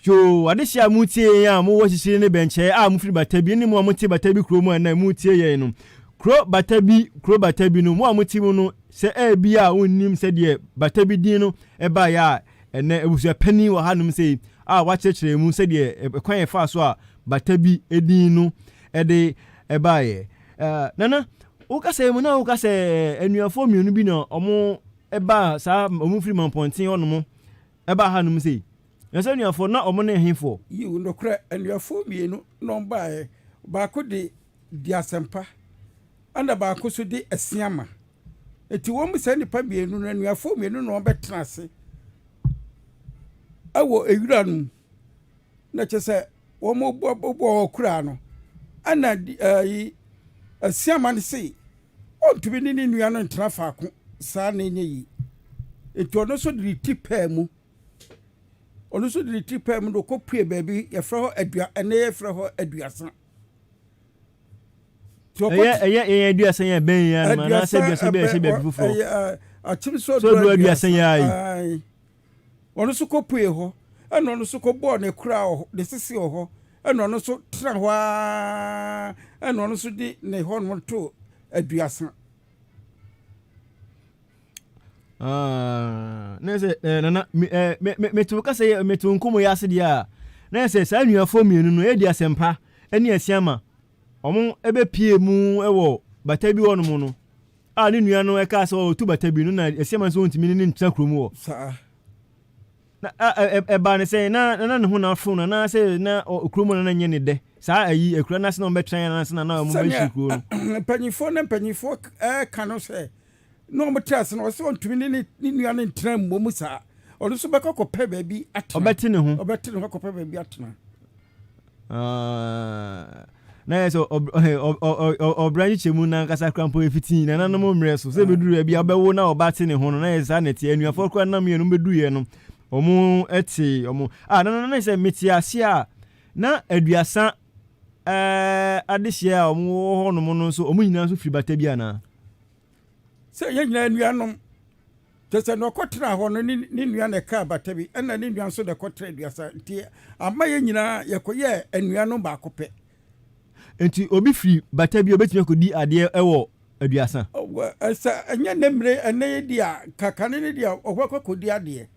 Yoo, adehye a moretie yɛn a mowɔ Sisiri ne Bɛnkyɛe a mofiri Batabi ne mo a mote Batabi kuro mu a nnɛ moretie yɛn no, kuro Batabi, kuro Batabi no, mo a mote mu no, sɛ ebia a wonnim sɛdeɛ Batabi din no baeɛ a, ɛnnɛ abusuapanin wɔ hanom sei a wakyerɛkyerɛ mu sɛdeɛ ɛkwan a ɛfaa so a Batabi din no de baeɛ. Nana, wo kasa yi mu na woka sɛ anuafoɔ mmienu bi na wɔn baa saa, wɔn firi Mampɔnten hɔnom Ɛbaa hanom sei. Na sɛ anuafoɔ, na wɔn ne hefoɔ? Yiw, nokorɛ, anuafoɔ mmienu na wɔbaeɛ, baako de di asɛmpa, ɛna baako nso de asiama. Enti wɔn saa nnipa mmienu no, anuafoɔ mmienu na wɔbɛtena ase wɔ ewira no mu. Na kyerɛ sɛ wɔbɔ wɔn kura no, ɛna ɛyi asiama no se Ɔntumi ne ne nua no ntena faako saa na ɛnyɛ yie. Enti ɔno nso de ne ti paa mu. Ɔno nso de ne ti paa mu na ɔkɔpue baabi yɛfrɛ hɔ adua ɛnɛ yɛfrɛ hɔ aduasa. Ɛyɛ ɛyɛ yɛn aduasa yɛn bɛn yɛn anum anaasɛ aduasa bi a ɛhyɛ baabi foforɔ. Ɛyɛ akyem so aduasa yɛn ayi. Ɔno nso kɔpuee hɔ, ɛna ɔno nso kɔbɔɔ ne kora wɔ hɔ, ne sese wɔ hɔ, ɛna ɔno nso tena hɔ ara, ɛna ɔno nso de ne hɔnom too aduasa. Ah, na sɛ eh, nana me eh, me me meto kasa yɛ meto nkɔmɔ yi ase deɛ a na sɛ saa nnuafoɔ mmienu no ɛdi asɛmpa ɛne asiama wɔn ɛbɛpie mu ɛwɔ bata bi hɔnom no a ne nua no kaa sɛ ɔretu bata bi no na Asiamah nso ɔntumi ne no ntena kurom hɔ. Saa. Na ɛbaa ne sɛn na na ne ho na afo no anaasɛ na kurom hɔ na na nyɛ ne dɛ saa ayi akura no ase na wɔbɛtena yɛn anaasɛ na na wɔbɛhye kuro no. Sɛnea mpanyinfoɔ ne mpanyinfoɔ ɛka no sɛ na wɔn te ase no ɔsɛ ɔntumi ne ne nua no ntena mmom saa ɔno nso bɛkɔ kɔpɛ baabi atena. Ɔbɛte ne ho. Ɔbɛte ne ho akɔpɛ baabi atena. Ah, na yɛ sɛ ɔbra nkyekyɛmu no ankasa kora mpo ɛfiti nananom mmerɛ so sɛ bɛduru baabi a wobɛwo na ɔba te ne ho no na yɛ saa na ɛteɛ anuafoɔ kora nam yɛ no bɛduruiɛ no ɔmo te ɔmo ah na na sɛ mete ase a na aduasa ɛɛ adehyeɛ a ɔmo wɔ hɔ nom no nso ɔmo nyinaa nso firi bata bi anaa Sɛ yɛn nyinaa nuanom. Kyerɛ sɛ, nea ɔkɔtenaa hɔ no, ne ne nua na ɛkaa bata bi, ɛnna ne nua nso na ɛkɔtraa aduasa. Nti ama yɛn nyinaa yɛkɔyɛɛ anuanom baako pɛ. Nti obi firi bata bi a, obetumi akɔdi adeɛ wɔ aduasa? Sɛ ɛnyɛ nnɛ mmere, ɛnnɛ yi deɛ a, nka kane no deɛ, ɔbɛkɔ akɔdi adeɛ.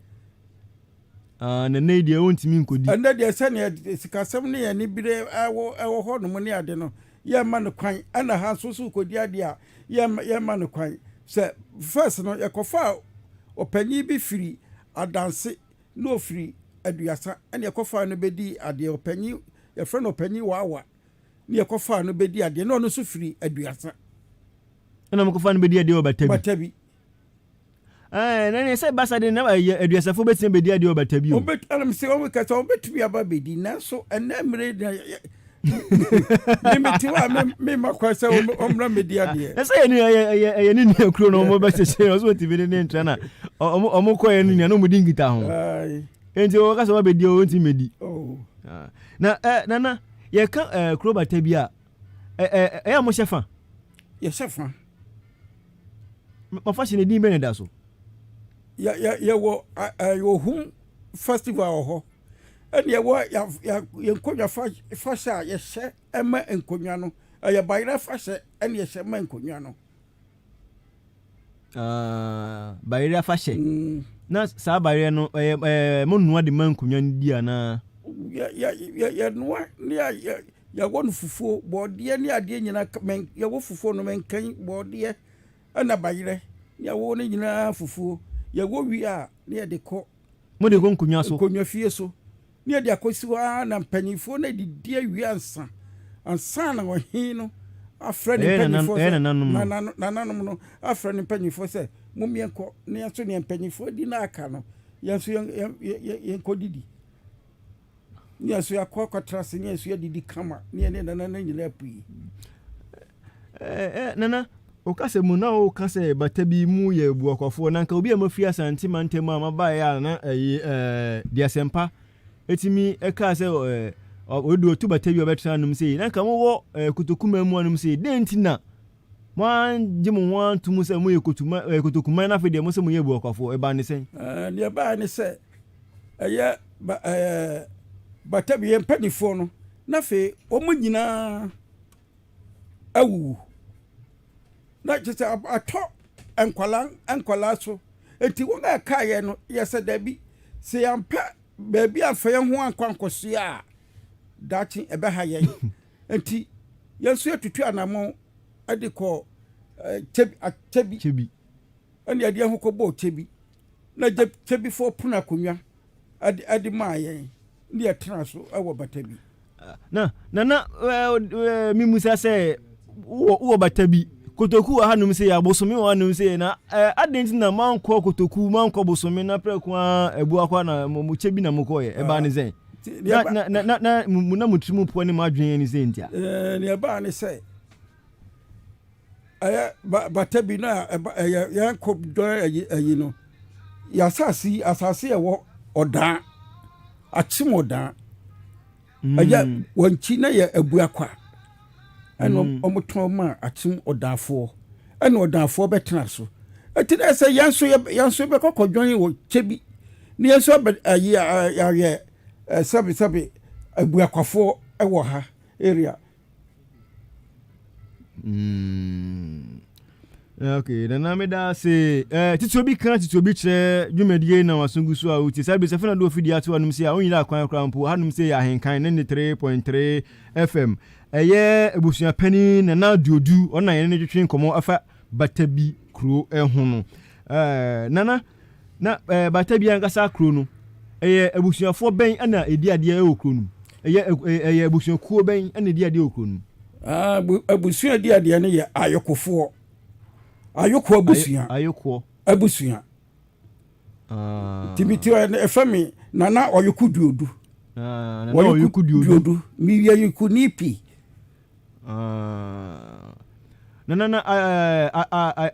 Ah, na nnɛ yi deɛ ɔntumi nkɔdi. Ɛnnɛ deɛ sɛdeɛ sikasɛm ne anibere wɔ hɔnom ne ade no, yɛmma no kwan ɛna ha nso so kɔdi adeɛ a yɛmma yɛmma no kwan sɛ first no yɛkɔfaa ɔpanin bi firi adanse na ɔfiri aduasa ɛna yɛkɔfaa no bɛdi adeɛ ɔpanin yɛfrɛ no ɔpanin waawa ne yɛkɔfaa no bɛdi adeɛ na ɔno nso firi aduasa ɛna ɔmokɔfaa no bɛdi adeɛ wɔ batabi batabi Ɛɛ, na nea sɛ ɛba saa de na ɛyɛ aduasafo betumi abedi adeɛ wɔ bata bi o. Wɔbɛt ɛnam sɛ wɔn kasa wɔbɛtumi aba abedi nanso ɛnɛ mmere na Me mete hɔ a memma kwan sɛ ɔmmra mmɛdi adeɛ. Ɛsɛ yɛ ne ɛyɛ ɛyɛ ne nua kuro na wɔn bɛkyekyere ɔsɛ wɔntumi ne ne ntra na wɔn kɔ yɛ ne nua na wɔn di nkita ho. Nti wɔn kasa wɔn abɛdi wɔn ntumi mɛdi. Oh. Ah. Na ɛ nana yɛka ɛ kuro bata bi a ɛ ɛ ɛyɛ a mo hyɛ fa. Yɛhyɛ fa. Mafa hyɛ ne din bɛ ne da so. Yɛ yɛ yɛwɔ ɛ ohum festival wɔ hɔ. Ɛna yɛwɔ yɛn nkonnwa fahyɛ a yɛhyɛ ma nkonnwa no. Ɛyɛ bayerɛ fahyɛ ɛna yɛhyɛ ma nkonnwa no. Ah, bayerɛ afahyɛ. Mm. Na saa bayerɛ no ɛyɛ ɛɛ mo noa de ma nkonnwa no di anaa? Yɛ yɛ yɛ yɛnoa ne yɛ yɛwɔ no fufuo bɔɔdeɛ ne adeɛ nyinaa mɛn yɛwɔ fufuo no mɛnkan bɔɔdeɛ ɛna bayerɛ ne yɛwɔ no nyinaa fufuo yɛwɔ wie a ne yɛde kɔ. Mode kɔ nkonnwa so. Nkonnwa fie so, ne yɛde akɔsi hɔ ara na mpanimfoɔ no adidi awie ansa, ansa na ɔhene no afrɛ ne mpanimfoɔ sɛ, nananom no afrɛ ne mpanimfoɔ sɛ, mom yɛnkɔ na yɛn nso nea mpanimfoɔ adi na aka no, yɛn nso yɛnkɔdidi. Ne yɛn nso yɛakɔ akɔtra ase ne yɛn nso yɛadidi kama ne yɛne nana no nyinaa apue. Eh, nana, wo kasa mu na woka sɛ bata bi mu yɛ buakwafoɔ na nka obi a mafiri Asante mantam a mabaeɛ a na ɛyi eh, de asɛmpa ɛtumi ɛkaa sɛ eh, ɔde ɔtu bata bi a ɔbɛtena anom sei na nka mowɔ eh, kotokuma mu anom sei dɛn nti na moangye mo ho anto mu sɛ moyɛ kotuma eh, kotokuman na afei deɛ mo sɛ moyɛ abuakwafoɔ ɛbaa ne sɛn? Eh, deɛ ɛbaa ne sɛ ɛyɛ ba, eh, bata bi yɛn mpanimfoɔ no na afei wɔn nyinaa awuwu na kyerɛ sɛ atɔ nkwadaa nkwadaa so nti wɔn a ɛkaeɛ no yɛ sɛ dabi sɛ yɛampɛ baabi amfa yɛn ho ankɔ ankɔsoɛ a daakye ɛbɛha yɛn nti yɛn nso yɛtutu anammɔn de kɔ kyɛbi kyɛbi ɛne yɛde yɛn ho kɔbɔɔ kyɛbi na kyɛbifoɔ pono akonnwa de maa yɛn ne yɛtena so wɔ bata bi. Na nana mimusa sɛ wowɔ bata bi kotoku wɔ hanom sɛ abosome wɔ hanom sɛ na adɛn nti na moankɔ kotoku moankɔ bosome na prɛko a abuakwa na mo kyɛ bi na mokɔɛ ɛbaa ne sɛn na na na na na mo tiri mu poɔ ne mo adwene ne sɛ ntia. Nea ɛbaa ne sɛ ɛyɛ ba bata bi na ɛba ɛyɛ yɛn kɔ dɔ ɛyi ɛyi no yɛ asase yi asase yɛ wɔ ɔdan akyem ɔdan mm. ɛyɛ wɔn akyi na yɛ abuakwa ɛna mm. wɔn tɔn ma akyem ɔdanfoɔ ɛna ɔdanfoɔ bɛtena so ɛti na ɛsɛ yɛn nso yɛn nso bɛkɔ kɔdwɔn wɔ kyɛ bi na yɛn nso abɛ ɛyi ayɛ sɛbi sɛbi abuakwafoɔ ɛwɔ ha area. Mm. Okay, nana meda ase. Eh, titi obi ka titi obi kyerɛ dwumadie na waso gu so a wotie. Saa bisa fena do ofidi ato anom se a onyira akwan koraa mpo. Hanom se yɛ ahenkan ne ne 3.3 FM. Ɛyɛ abusua panin nana Duodu ɔno na yɛne no twetwe nkɔmmɔ afa Batabi kuro ho no. Eh, nana Na ɛɛ bata bi ankasa kuro no, ɛyɛ abusuafoɔ bɛn na ɛdi adeɛ wɔ kuro no mu? Ɛyɛ ɛyɛ abusuakuo bɛn na ɛdi adeɛ wɔ kuro no mu? Ah, abusua ɛdi adeɛ no yɛ ayokofoɔ. Ayokoɔ abusua. Ayokoɔ. Abusua. Ah. Tìmí tí ɛfɛ mi nana ɔyoko duodu. Ah, nana ɔyoko duodu. Duodu. Mi yɛ yoko ni pi. Ah. Nana na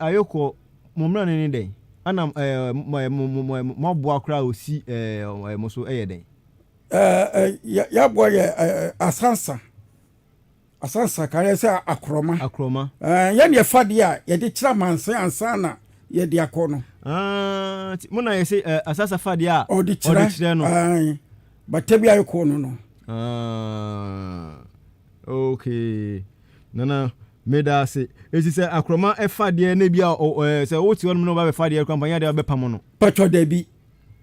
ayokɔ mo mmara no ne dɛn? Ana mo aboa koraa osi mo so yɛ dɛn? Yɛaboa yɛ asansa. Asansa kan yɛ sɛ akorɔma. Akorɔma. Yɛn yɛ fa deɛ a yɛde kyerɛ amansan ansa na yɛde akɔ no. Ah, mo na yɛsɛ asansa fa deɛ a ɔde kyerɛ no. Bata bi ayɛ no no. Ah, okay. Nana, meda ase. Eti sɛ akorɔma ɛfa deɛ na ebi a ɔ ɛɛ sɛ wote hɔnom na ɔba bɛfa deɛ koraa mpo anyɛ adeɛ a wobɛpam no. Patwɔ dabi.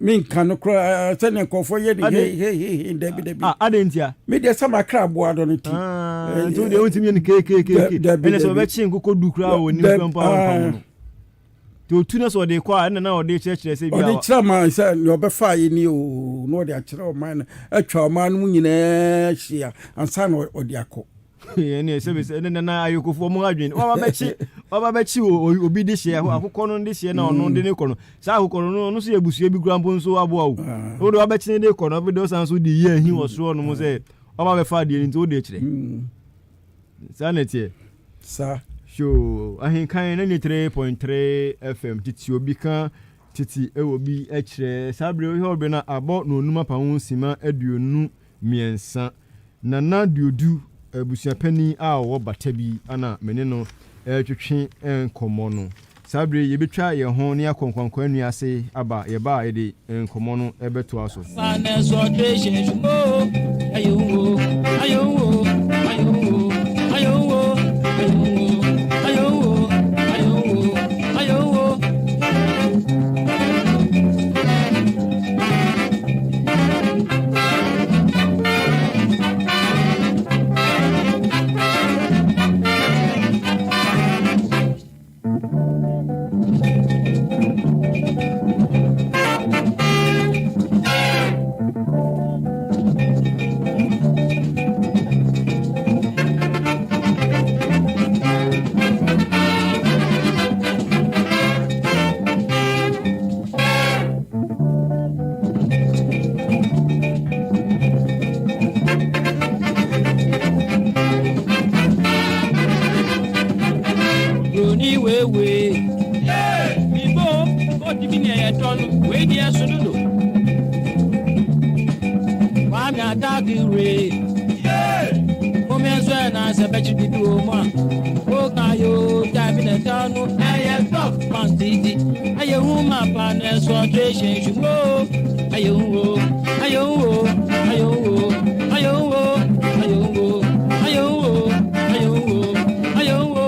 Menka no koraa sɛdeɛ nkurɔfoɔ yɛ no hei hei hei hei dabi dabi. Ah, adɛn ntia? Me deɛ sɛ makra aboa dɔ no ti. Ah, nti wo deɛ wontumi yɛ no keekeekeeke. Dabi Ɛnna sɛ dabi. ɔbɛkye nkokɔ du koraa wɔ w'anim koraa mpo a wompam no. Nti otu na sɛ ɔde kɔ a ɛnna na ɔde kyerɛkyerɛ sɛ bi a. Ɔde kyerɛ ɔman sɛ nea ɔbɛfa yɛ ni o na ɔde akyerɛ ɔman no atwa ɔman no mu nyinaa ahyia ansa na ɔde akɔ. Ɛnna sɛ sɛ ɛnna na ayokofoɔ mo adwene waba bɛkye waba bɛkye obi de hyɛ akokɔ no de hyɛ na ɔno de ne kɔ no saa akokɔ no ɔno nso yɛ abusua bi kura mpo nso aboa o wode wabɛkye ne de kɔ no afei de ɔsan so de yi ahi wɔ soro ɔnom sɛ. Ɔba bɛfa adeɛ no nti wode kyerɛ. Saa na ɛteɛ. Saa. Sure. Ahenkan 93.3 FM tete obi ka tete ɛwɔ bi kyerɛ. Saa bere wohwɛ ɔbere no abɔ na onum apa ho sima 23. Nana Duodu, abusuapanin a ɔwɔ Bata bi na me ne no retwetwe nkɔmmɔ no. Saa bere yi yɛbɛtwa yɛn ho na yɛakɔ Nkwankwa Nnua ase aba. Yɛba a yɛde nkɔmmɔ no bɛtoa so. Broni wewe. Mibo, koti bi na yɛtɔ no, wei deɛ so dodo. Kwame Atakire. Mome nso ɛ na sɛ bɛkyi bibi wɔ mu a. Woka yo dabi na ɛta no ɛyɛ dɔf pantiti. Ɛyɛ hu ma pa na ɛso ɔtwe hyɛnhwɛ mu o. Ɛyɛ hu o, ɛyɛ hu o, ɛyɛ hu o, ɛyɛ hu o, ɛyɛ hu o, ɛyɛ hu o, ɛyɛ hu o, ɛyɛ hu o.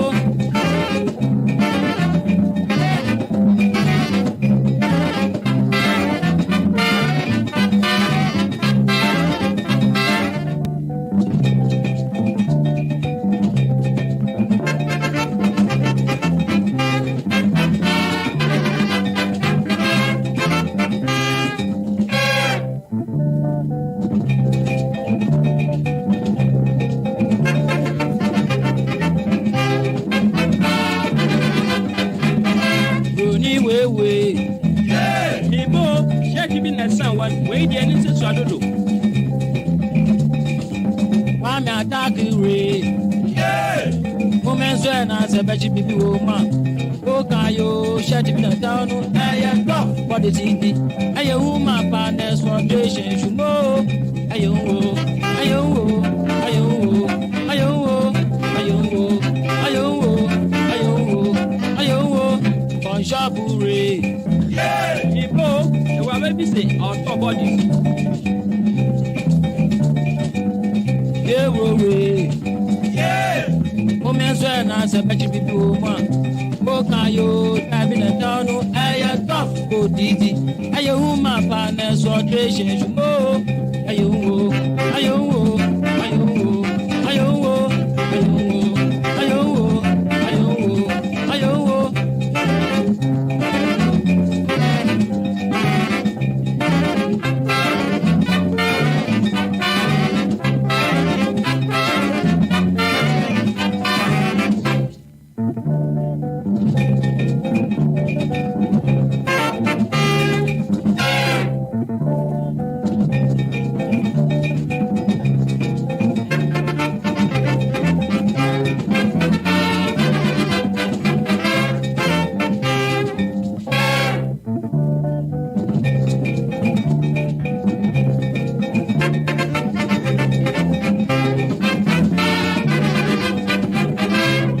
Broni wewe. Mibo, hyɛhye bi na ɛsan wa, wei deɛ ne nse sua dodo. Kwame Atakire. Mome nso ɛ na sɛ bɛkyi bibi wɔ mu a. Woka yo hyɛte bi na ɛta no ɛyɛ dɔf bɔde ti di. Ɛyɛ hu ma pa na ɛso ɔtwe hyɛnhwɛ mu o. Ɛyɛ hu o, ɛyɛ hu o, ɛyɛ hu o, ɛyɛ hu o, ɛyɛ hu o, ɛyɛ hu o, ɛyɛ hu o, ɛyɛ hu o. Kɔnhyɔbure. Mibo, ɛwɔ abɛbi se ɔtɔ bɔdi. Yewowe. Mome nso ɛ na sɛ bɛkyi bibi wɔ mu a. Woka yo dabi na ɛta no ɛyɛ dɔf kò didi. Ɛyɛ hu ma pa na ɛso ɔtwe hyɛnhwɛ mu o. Ɛyɛ hu o, ɛyɛ hu o, ɛyɛ hu o, ɛyɛ hu o, ɛyɛ hu o, ɛyɛ hu o, ɛyɛ hu o, ɛyɛ hu o.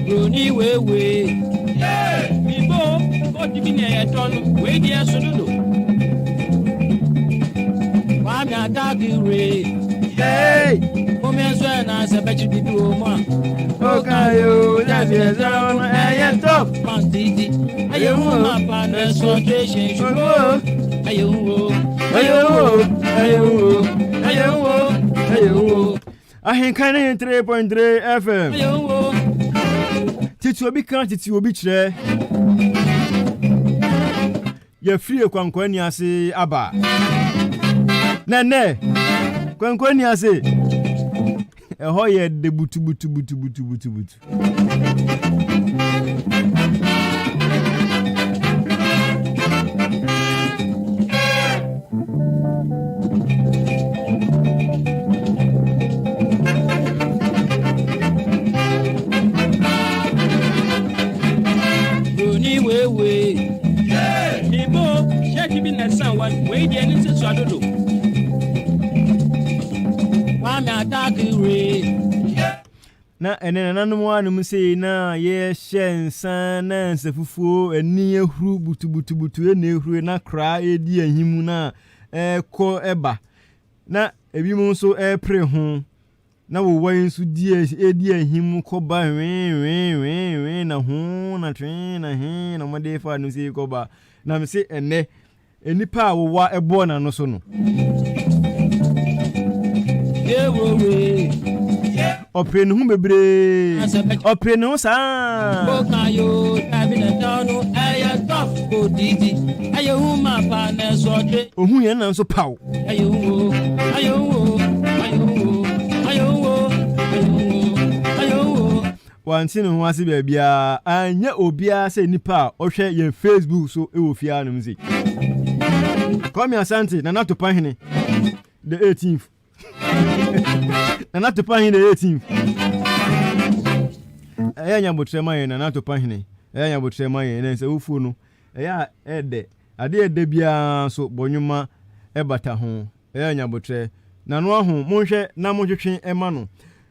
Broni wewe. Mibo, koti bi na yɛtɔ no, wei deɛ so dodo. Kwame Atakire. Mome nso ɛ na sɛ bɛkyi bibi wɔ mu a. Woka yo dabi ɛta no ɛyɛ top. Pantiti. Ɛyɛ hu ma pa na ɛso ɔtwe hyɛnhwɛ mu o. Ɛyɛ hu o, ɛyɛ hu o, ɛyɛ hu o, ɛyɛ hu o, ɛyɛ hu o. Ahenkan ne 3.3 FM. Ɛyɛ hu o. Tete obi ka tete obi kyerɛ. Yɛfiri Kwankwa ani ase aba. Na nnɛ Kwankwa ani ase ɛhɔ yɛ de butubutubutubutubutu. sua dodo. Kwame Atakiri. Na ɛnɛ nananom anom sei na yɛhyɛ nsa na nsafufuo ani ahuru butubutubutu ɛna ehuru na koraa ɛredi ahimu na ɛrekɔ ɛba na ebinom nso ɛrepere ho na wowa yi nso di ɛredi ahim kɔba hwee hwee hwee hwee na ho na twee na hee na wɔde fa no sei kɔba na mese ɛnɛ Nnipa a wowa bɔɔ n'ano so no. Ɔpere ne ho bebree. Ɔpere ne ho saa. Ohun yɛn na nso paw. Wante ne ho ase baabiara, anyɛ obiara sɛ nipa a ɔhwɛ yɛn Facebook so wɔ fie hanom se. Kwame Asante, Nana Topahene, the 18th. Nana Topahene, the 18th. Ɛyɛ nyabotrɛ ma yɛn, Nana Topahene. Ɛyɛ nyabotrɛ ma yɛn, na sɛ wofuo no, ɛyɛ a ɛdɛ. Adeɛ ɛdɛ biara nso, bɔnwoma ɛbata ho. Ɛyɛ nyabotrɛ. Nano aho, monhwɛ na montwetwe ɛma no.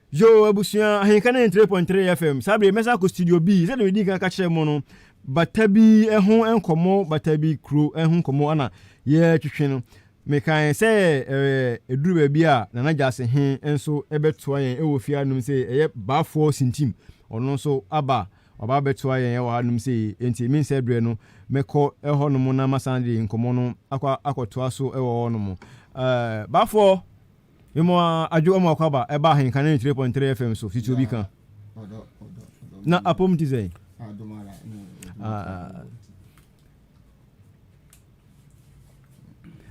Yoo abusua, Ahenka 93.3 FM, saa bere yi mɛsan akɔ studio B, sɛdeɛ medii kan ka kyerɛɛ mo no, bata bi ho nkɔmmɔ, bata bi kuro ho nkɔmmɔ ana yɛretwetwe no. Mekae sɛ ɛɛ ɛduru baabi a Nana Gyase he nso bɛtoa yɛn wɔ fie hanom sei, ɛyɛ Baafoɔ Sintim, ɔno nso aba, waba abɛtoa yɛn wɔ hanom sei, enti mensɛe berɛ no, mɛkɔ hɔnom na masan de nkɔmmɔ no akɔ akɔtoa so wɔ hɔnom. Ɛɛ Baafoɔ! Mema adwo ɔmo akwaba ɛba ahenka 93.3 FM so titi obi ka. Na apom ti sɛn?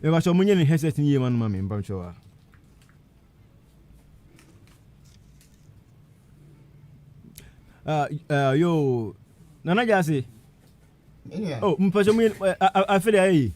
Mebakyɛ ɔmo nyɛ ne headset ni yie ma no ma me mpakyɛ wa. Ah, uh, yo, Nana Jase. Oh, mpakyɛ mo yɛ afe de ayɛ yi.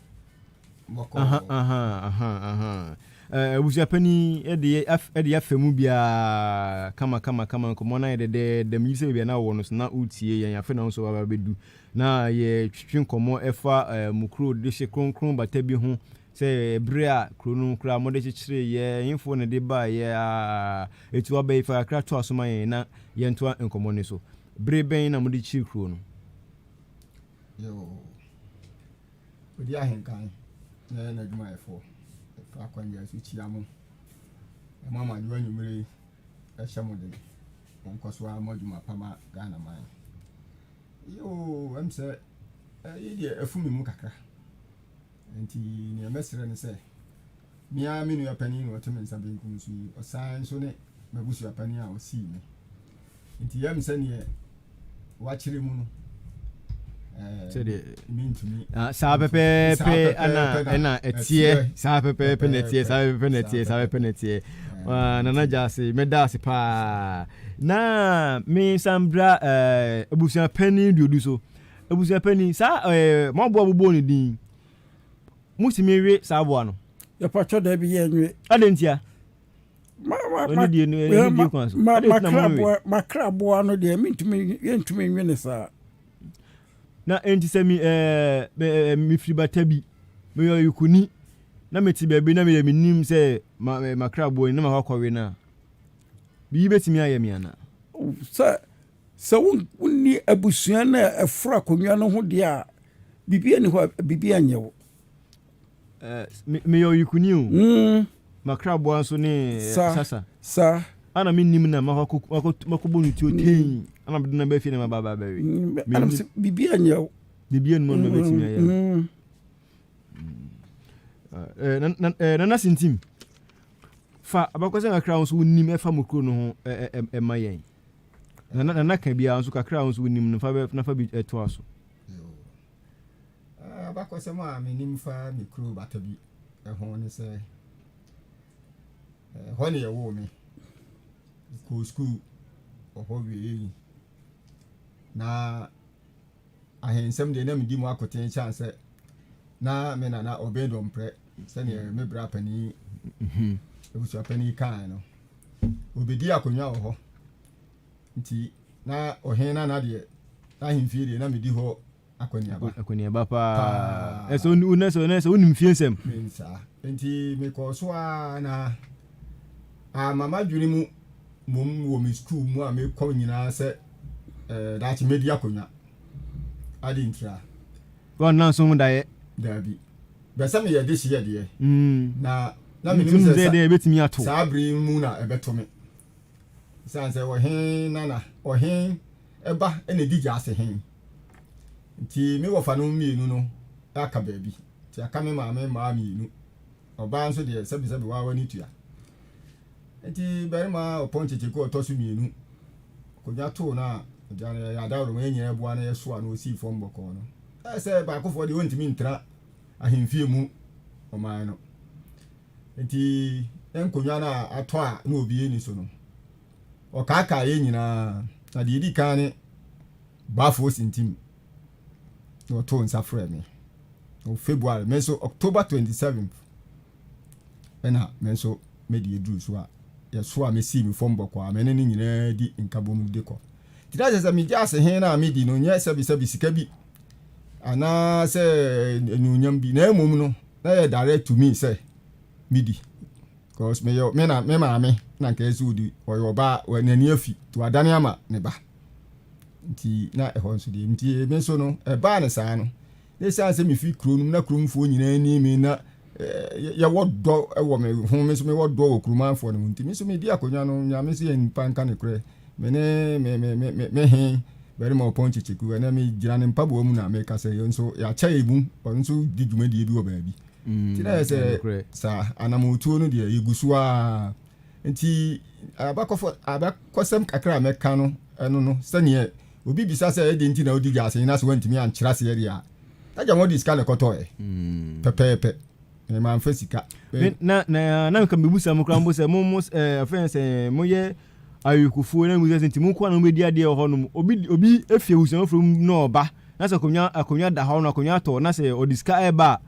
Abusuapani de ɛde afa mu biara kama kama kama nkɔmɔ na yɛ dɛdɛɛdɛ mu yi sɛ baabi a na wɔ no so na wotie yɛn afe na nso waba bɛdu na yɛtwetwe nkɔmɔ ɛfa mu kuro de hyɛ kronkron bata bi ho sɛ ɛberɛ a kuro no koraa mode kyekyere yɛ ɛhefoɔ na ɛde baeɛ a ɛtu aba yi fa kakra to aso ma yɛn na yɛntoa nkɔmɔ no so bere bɛn na mode kyekyere kuro no Yoo. Odi ahenkan na yɛ n'adwumayɛfoɔ. Ɛfa akwannyɛ so kyia mo. Ɛmo amadwo anwummere yi ɛhyɛ mo den. Monkɔ so ara mo adwuma pa ma Ghana man. Yoo, ɛm sɛ ɛyi deɛ afu me mu kakra. Nti nea mɛsrɛ ne sɛ, me ara me nua panin na ɔte me nsa benkum so yi, ɔsan nso ne m'abusua panin a ɔsii me. Nti yɛm sɛ neɛ wakyerɛ mu no, sɛdeɛ mentumi. Ah, saa pɛpɛɛpɛ ana ɛna ɛteɛ saa pɛpɛɛpɛ na ɛteɛ saa pɛpɛɛpɛ na ɛteɛ saa pɛpɛɛpɛ na ɛteɛ ah, nana gya ase mɛda ase paa na mensan bra eh, abusua panin duodu so Abusua panin, saa ɛɛ mo aboa bobɔɔ ne din. Mo tumi we saa aboa no? Yɛpatwɔ daabi yɛ nwe. Adɛn ntia? Ma ma ma die no ɛne die kwan so. Ma makra aboa makra aboa no deɛ mentumi yɛntumi nwe ne saa. Na enti sɛ mi ɛɛ ɛɛ mefiri bata bi meyɛ ɔyekoni na mete baabi na meyɛ menim sɛ ma makra aboa ni na makɔ akɔwe no a biribi bɛtumi ayɛ me anaa? Sɛ Sɛ wonni abusua no a ɛforo akonnwa no ho deɛ a, biribi nni hɔ a biribi anyɛ wo. Meyɛ ɔyikuni o. Makraboa nso ne sasa. Sa. Ana mennim na makɔbɔ no tuo tei. Ana mede no ba fie na maba aba abɛwe. Ana sɛ biribi anyɛ wo. Biribi anum no bɛtumi ayɛ no. Nana Sintim, fa abakɔsɛm kakra a wo nso wonim ɛfa mo kuro no ho ɛma yɛn. Na na na ka biara nso kakra a wo nso wonim no fa bɛ na fa bi toa so. Abakɔsɛm a menim fa me kuro Batabi ho ne sɛ ɛhɔ ne yɛwoo me. Mekɔɔ sukuu wɔ hɔ wiei na ahensɛm deɛ na medi mu akoten kyɛn sɛ na me nana ɔbɛn dɔmprɛ sɛdeɛ me bra panin abusua panin kae no. Ɔbɛdii akonnwa wɔ hɔ. Nti na ɔhene nana deɛ, n'ahemfie deɛ na medi hɔ. akɔneaba. Akɔneaba paa. Ɛsɛ wo nɛ sɛ nɛ sɛ wonim fie nsɛm. Saa. Nti mekɔɔ so ara na ama m'adwene mu mmom wɔ me sukuu mu a mekɔ nyinaa sɛ ɛɛ daakye mɛdi akonnwa. Ade ntira. Wɔn nso ho daeɛ. Daabi. Bɛ sɛ meyɛ dehyeɛ deɛ. Mm. Na na menim sɛ deɛ ɛbɛtumi ato. Saa bere yi mu na ɛbɛto me. Esiane sɛ ɔhen nana, ɔhen ba na ɛdi gyaase hen. Nti me wɔfanom mmienu no aka baabi. Nti aka me maame mmaa mmienu. Ɔbaa nso deɛ sɛbesɛbe waa w'ani tua. Nti barima ɔpɔn kyekyeku a ɔtɔ so mmienu, akonnwa too no a, agya no yɛyɛ adaworoma yɛn nyinaa boa no yɛsoa no ɔsii fam bɔkɔɔ no. Ɛyɛ sɛ baakofoɔ deɛ ɔntumi ntra ahemfie mu ɔman no. Nti na nkonnwa no a atɔ a na obi nni so no, ɔkaakaa yɛn nyinaa. Na deɛ ɛdi kan ne Bafo Sintim na ɔtoo nsa frɛɛ me. Wɔ February, me nso October 27th ɛna me nso me deɛ duru so a yɛso a mesii me fam bɔkɔɔ a me ne no nyinaa di nkabom de kɔ. Nti na kyerɛ sɛ megye ase he no a medi no nyɛ sɛbisɛbi sika bi anaasɛ anuonyam bi na mmom no na yɛ direct to me sɛ medi because meyɛ me na me maame na nka ɛsɛ odi ɔyɛ ɔbaa n'ani afi nti wadane ama ne ba nti na ɛhɔ nso deɛ nti me nso no ɛbaa ne saa no na ɛsiane sɛ mefi kuro no mu na kuromfoɔ nyinaa ni me na yɛwɔ dɔ wɔ me ho me nso mewɔ dɔ wɔ kuromanfoɔ no ho nti me nso medi akonnwa no nyame sɛ yɛn nipa nka ne korɛ me ne me me me me me he barima ɔpɔn kyekyeku ɛnɛ me gyina ne mpaboa mu na meka sɛ yɛn nso yɛakyɛ yɛ mu ɔno nso di dwumadie bi wɔ baabi mm, nti na yɛ sɛ saa anamotuo no deɛ yɛgu so a nti abakɔfo abakɔsɛm kakra a mɛka no ɛno no sɛneɛ obi bisa sɛ ɛdeɛ nti na wodi gya ase na sɛ wantumi ankyerɛ aseɛ deɛ a Na gya wɔde sika na ɛkɔtɔɛ mm. pɛpɛɛpɛ. Mamfa sika. Na na na nka mebusa mo koraa mpo sɛ mo mo ɛɛ afɛn sɛ moyɛ ayɔkofoɔ na musa sɛ nti mo nko na mobɛdi adeɛ wɔ hɔnom obi obi efi abusua foforɔ mu na ɔba na sɛ akonnwa akonnwa da hɔ no akonnwa atɔ na sɛ ɔde sika ɛreba a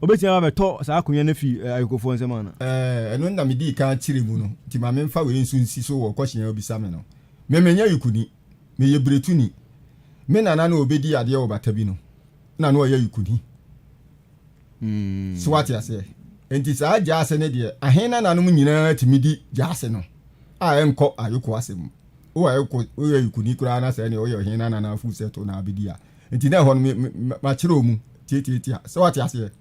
obetumi aba abɛtɔ saa akonnwa no afi ayɔkofoɔ nsam ana. Ɛɛ ɛno na medii kan kyerɛ mu no nti ma memfa wei nso nsi so wɔ kɔhyɛn a obisa me no. Me menyɛ ayɔkoni. Meyɛ Bretuni. Me nana na ɔbɛdii adeɛ wɔ bata bi no, na na ɔyɛ Yukuni. So wate aseɛ? Enti saa gyaase no deɛ, ahen nananom nyinaa tumi di gyaase no a ɛnkɔ ayoko asɛm mu. Wowɔ ayoko, woyɛ Yukuni koraa na sɛ ɛneɛ woyɛ ɔhen nana na afu sɛ to na abɛdi a. Enti na ɛhɔ no me, me, makyerɛ mu tiatiatia. So wate aseɛ?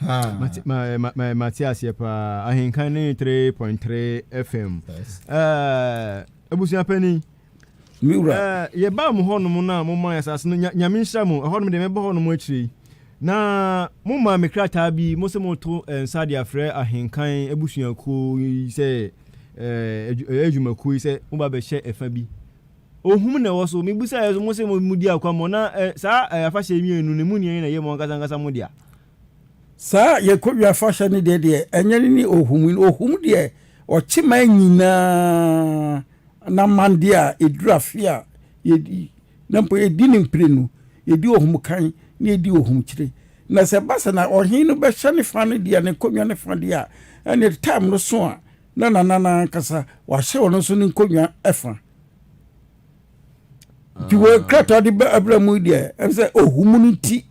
Mate, ma, ma, ma, mate aseɛ paa. Ahenkan ne 3.3 FM. Yes. Uh, Abusua panin. Me wura. Ɛɛ yɛbaa mo hɔnom no a momaa yɛn asase no, Nyame nhyira mo. Ɛhɔnom deɛ mɛba hɔnom akyire yi. Na momaa me krataa bi, mo sɛ moto nsa de afrɛ ahenkan abusuakuo yi sɛ ɛɛ adwumakuo yi sɛ moba bɛhyɛ ɛfa bi. Ohum na ɛwɔ so. Mebisaeɛ so mo sɛ modi akwammɔ na saa afahyɛ mmienu no emu nea na ɛyɛ mo ankasa ankasa mo dea. Saa yɛkɔdwa afahyɛ no deɛ deɛ ɛnyɛ ne ne ohum no. Ohum deɛ ɔkye man nyinaa n'amandeɛ a ɛduru afe a yɛdi na mpo yɛdi no mprenu. Yɛdi ohum kan na yɛdi ohum kyire. Na sɛ ɛba sɛ na ɔhene no bɛhyɛ ne fa no deɛ ne nkonnwa ne fa deɛ a ɛne time no so a na nana no ankasa wahyɛ ɔno nso ne nkonnwa fa. Nti wɔ krataa de bɛ mu deɛ ɛm sɛ ohum no nti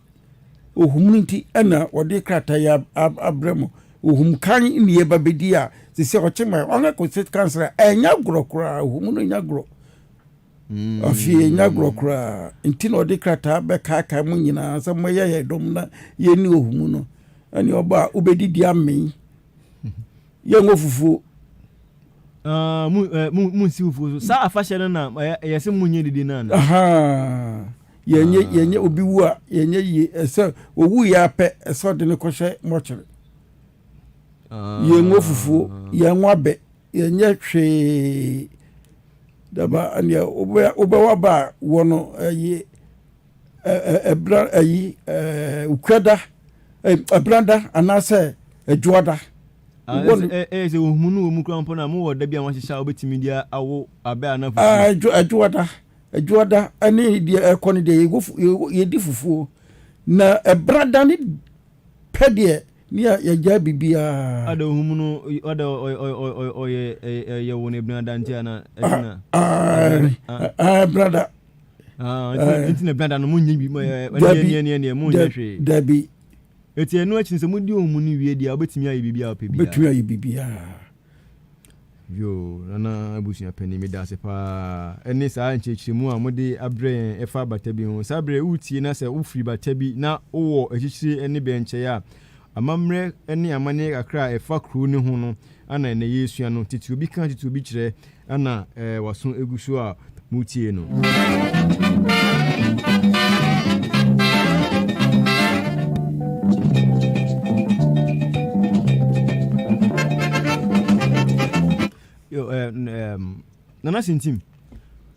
Ohum no nti na wɔde krataa yi abrɛ mo. Ohum kan ne yɛba bɛdi a, sisi a ɔkye ma ɔno kɔ state council a, ɛnyɛ agorɔ koraa. Ohum no nyɛ agorɔ. Mm. Afei ɛnyɛ agorɔ koraa. Nti na ɔde krataa bɛkaakae mo nyinaa sɛ moyɛ yɛ dɔm na yɛnni ohum no. Ɛne ɔba a wobɛdidi amee. Yɛnwɔ fufuo. Ah, mu eh, mu mu nsi fufuo so. Saa afahyɛ no na ɛyɛ sɛ mu nyɛ didi no ana? Yɛnyɛ ah. yɛnyɛ obi wu a yɛnyɛ yie ɛsɛ owu yɛ apɛ ɛsɛ ɔde no kɔhyɛ mɔkyere. Ah. Yɛnwɔ fufuo, yɛnwɔ abɛ, yɛnyɛ hwee. Daba ɛnea wobɛwɔ aba a wɔ no ɛyɛ ɛbra ayi okuada ɛbrada anaasɛ ɛdwoada. Ɛyɛ sɛ ohun no wɔ mu kura mpo na mo wɔ da bi a wɔahyehyɛ a wobɛtumi de awo abɛ anaa fufuo. Ɛdwoada ɛdwoada ɛne deɛ ɛkɔ no deɛ yɛdi fufuo na ɛbrada ne pɛ deɛ ne yɛgya biribiara. Ada ohun no ada ɔyɛ ɛyɛ wo no ɛbrada nti ana ɛna. Ɛbrada. Ah, nti na brada no monyɛ bi ɛneɛ monyɛ hwee. Dabi. Eti ɛno akyi sɛ modi wɔn mu no wie deɛ wobɛtumi ayɛ biribiara wopɛ biara. Wobɛtumi ayɛ biribiara. Yoo, Nana abusua panin meda ase paa ɛne saa nkyerɛkyerɛmu a mode abrɛ yɛn ɛfa bata bi ho. Saa berɛ woretie na sɛ wofiri bata bi na wowɔ akyikyire ne bɛnkyɛe a, amammerɛ ne amanneɛ kakra a ɛfa kuro no ho no ana ɛnɛ yɛresua no. Tete obi ka tete obi kyerɛ ana waso egu so a moretie no. Yo, eh, um, Nana Sintim,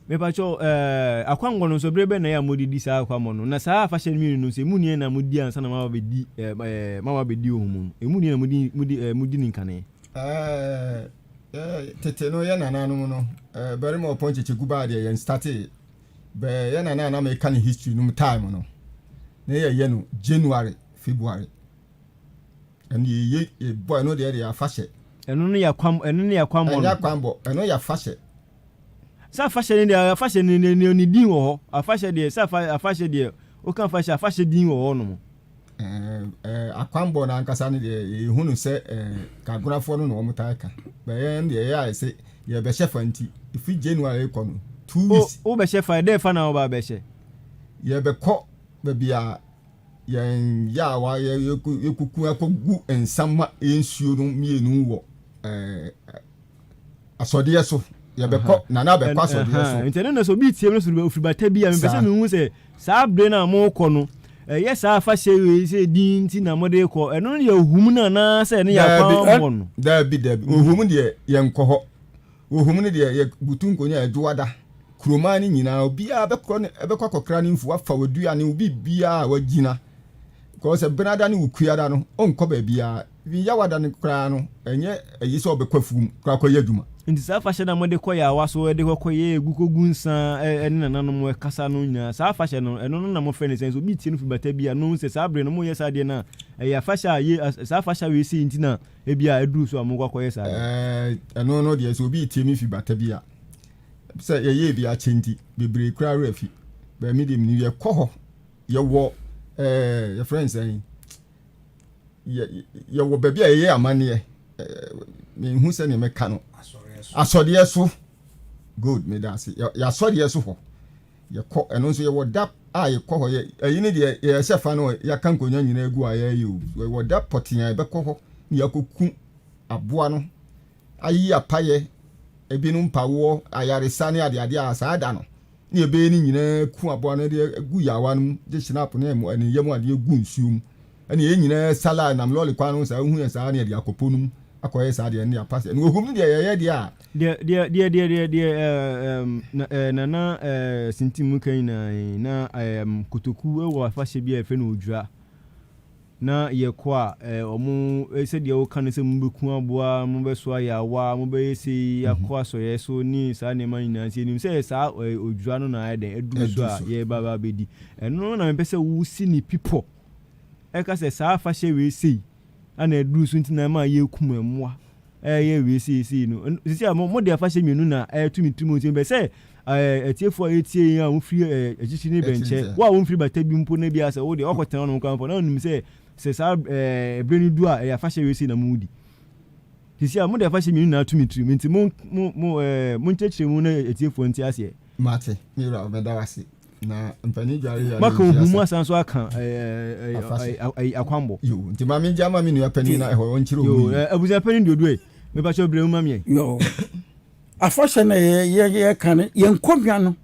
mepakyɛw eh, akwammɔ no nso bere bɛn na ɛyɛ a modidi saa akwammɔ no? Na saa afahyɛ no mmienu no nso, emu nea na modi ansa na moaba bɛdi eh, eh, moaba bɛdi ohumu no? Emu nea na modi, modi, eh, modi ne nkane? Eh, eh, tete no yɛ nananom no, eh, barima ɔpɔn kyekyeku baa deɛ yɛn startee. Bɛ yɛ nana a na meka ne history no mu time no, na yɛyɛ no January, February. Ɛno yɛ yɛ bɔ ɛno deɛ deɛ afahyɛ. Ɛno no yɛ akwam ɛno no yɛ akwammɔ no. Ɛnyɛ akwammɔ ɛno yɛ afahyɛ. Sɛ afahyɛ no deɛ afahyɛ no ne ne ne din wɔ hɔ afahyɛ deɛ sɛ afa afahyɛ deɛ woka afahyɛ afahyɛ din wɔ hɔ nom. Ɛɛ ɛɛ akwammɔ no ankasa no deɛ yɛhu no sɛ ɛɛ kagonafoɔ no na wɔn taa ka bɛyɛ deɛ ɛyɛ ayɛ sɛ yɛbɛhyɛ fa nti efi January kɔ no 2 weeks. O wobɛhyɛ fa ɛdɛ fa na wɔba abɛhyɛ. Yɛbɛkɔ baabi a Yɛn yaawa yɛkuku akɔgu nsa ma nsuo no mmienu wɔ ɛɛ asɔdeɛ so yɛbɛkɔ nana bɛkɔ asɔdeɛ so. Nti ɛno na sɛ obi tie no so ofiri bata bi a mepɛ sɛ mehu sɛ saa bere no a mokɔ no ɛyɛ saa afahyɛ wei sɛ din nti na mode kɔ ɛno no yɛ ohum no anaasɛ ɛno yɛ akwammɔ no. Daabi daabi ohum deɛ yɛnkɔ hɔ. Ohum no deɛ, yɛbutu nkonya a ɛdwoada. Kuroman no nyinaa, obiara bɛkɔ ne, bɛkɔ akɔkra ne mfuo, afa w'aduane, wo biribiara a wagyina. Because Benada ne Wukuada no, ɔnkɔ baabiara. Even Yawada no koraa no, ɛnyɛ ayi sɛ ɔbɛkɔ afuom koraa akɔyɛ adwuma. Nti saa afahyɛ no a mode kɔ Yaawa so de kɔkɔyɛ egu kɔgu nsa ne nananom kasa no nyinaa, saa afahyɛ no, ɛno no na mofrɛ no sɛn? Sɛ obi tie no firi bata bi a, na ohu sɛ saa bere no moyɛ saa adeɛ no a, ɛyɛ afahyɛ a ye, saa afahyɛ wei sei nti na Ebia aduru so a mokɔ akɔyɛ saa de. Ɛɛ, ɛno no deɛ, sɛ obi retie me fi bata bi a, sɛ yɛyɛɛ bi akyɛ nti, bebree koraa werɛ afi. Bɛɛ me deɛ menim, yɛkɔ hɔ, yɛwɔ ɛɛ, yɛfrɛ no sɛn, yɛ, yɛwɔ baabi a yɛyɛ amanneɛ, ɛɛ, menhu sɛdeɛ mɛka no. Asɔdeɛ so. Good, meda ase. Yɛ, yɛasɔdeɛ so hɔ. Yɛkɔ, ɛno nso yɛwɔ da a yɛkɔ hɔ, yɛ, ɛyi ne deɛ yɛhyɛ fa no yɛaka nkonnwa nyinaa agu a yɛyɛ o. Yɛwɔ da pɔtee a yɛbɛkɔ hɔ na yɛakɔku aboa no, ayi apayɛ, ebinom mpawoɔ, ayaresa ne adeade a saa da no ne yɛbɛyɛ ne nyinaa ku aboa no de agu yaawa no mu, de hyinap ne ɛmo, ne yam adeɛ gu nsuo mu. Ɛne yɛn nyinaa sala nam lɔre kwan no saa, wohu yɛn saa ne yɛde akɔ po no mu akɔyɛ saa deɛ, ɛne apa sɛ, na ohum no deɛ yɛyɛ deɛ a. Deɛ deɛ deɛ deɛ deɛ deɛ ɛɛ na ɛɛ nana ɛɛ sintim ka nyinaa yi na ɛɛm kotoku wɔ afahyɛ bi a yɛfrɛ no odwira na yɛkɔ a ɛɛ ɔmo sɛdeɛ woka no sɛ mobɛku aboa mobɛsoa yaawa mobɛyɛ sei akɔ asɔyɛ so ne saa nneɛma nyinaa nti yɛnim sɛ saa ɛɛ odwira no na ayɛ dɛn aduru so a yɛreba ba abɛdi ɛno na mepɛ sɛ wosi ne pipɔ ɛka sɛ saa afahyɛ wei sei ana aduru so nti na ɛma yɛkum mmoa ɛyɛ wei sei sei no sisi a mo de afahyɛ mmienu na ɛto me tirim nti mepɛ sɛ atiefoɔ a ɛtie yɛn a wɔfiri akyirikyiri ne bɛnkyɛ wo a wɔmfiri bata bi mpo na bi asɛ wo deɛ wɔkɔtena hɔ nom koraa mpo na wonim sɛ sɛ saa ɛberɛ no du a ɛyɛ afahyɛ wei sei na modi sisi a mo de afahyɛ mmienu na ato me tirim nti mo mo mo monkyerɛkyerɛ mu na atiefoɔ nte aseɛ. Mate, me wura, meda wo ase. Na mpanin dware yɛ Maka ohu mu asan so aka akwammɔ. Yo, nti ma me gya ma me nua panin na ɛhɔ ɔnkyerɛ omu yi. Abusua panin deɛ odu mepa kyɛw brɛ mu ma meɛ. Yo, afahyɛ na yɛ yɛ ka no yɛn nkonnwa no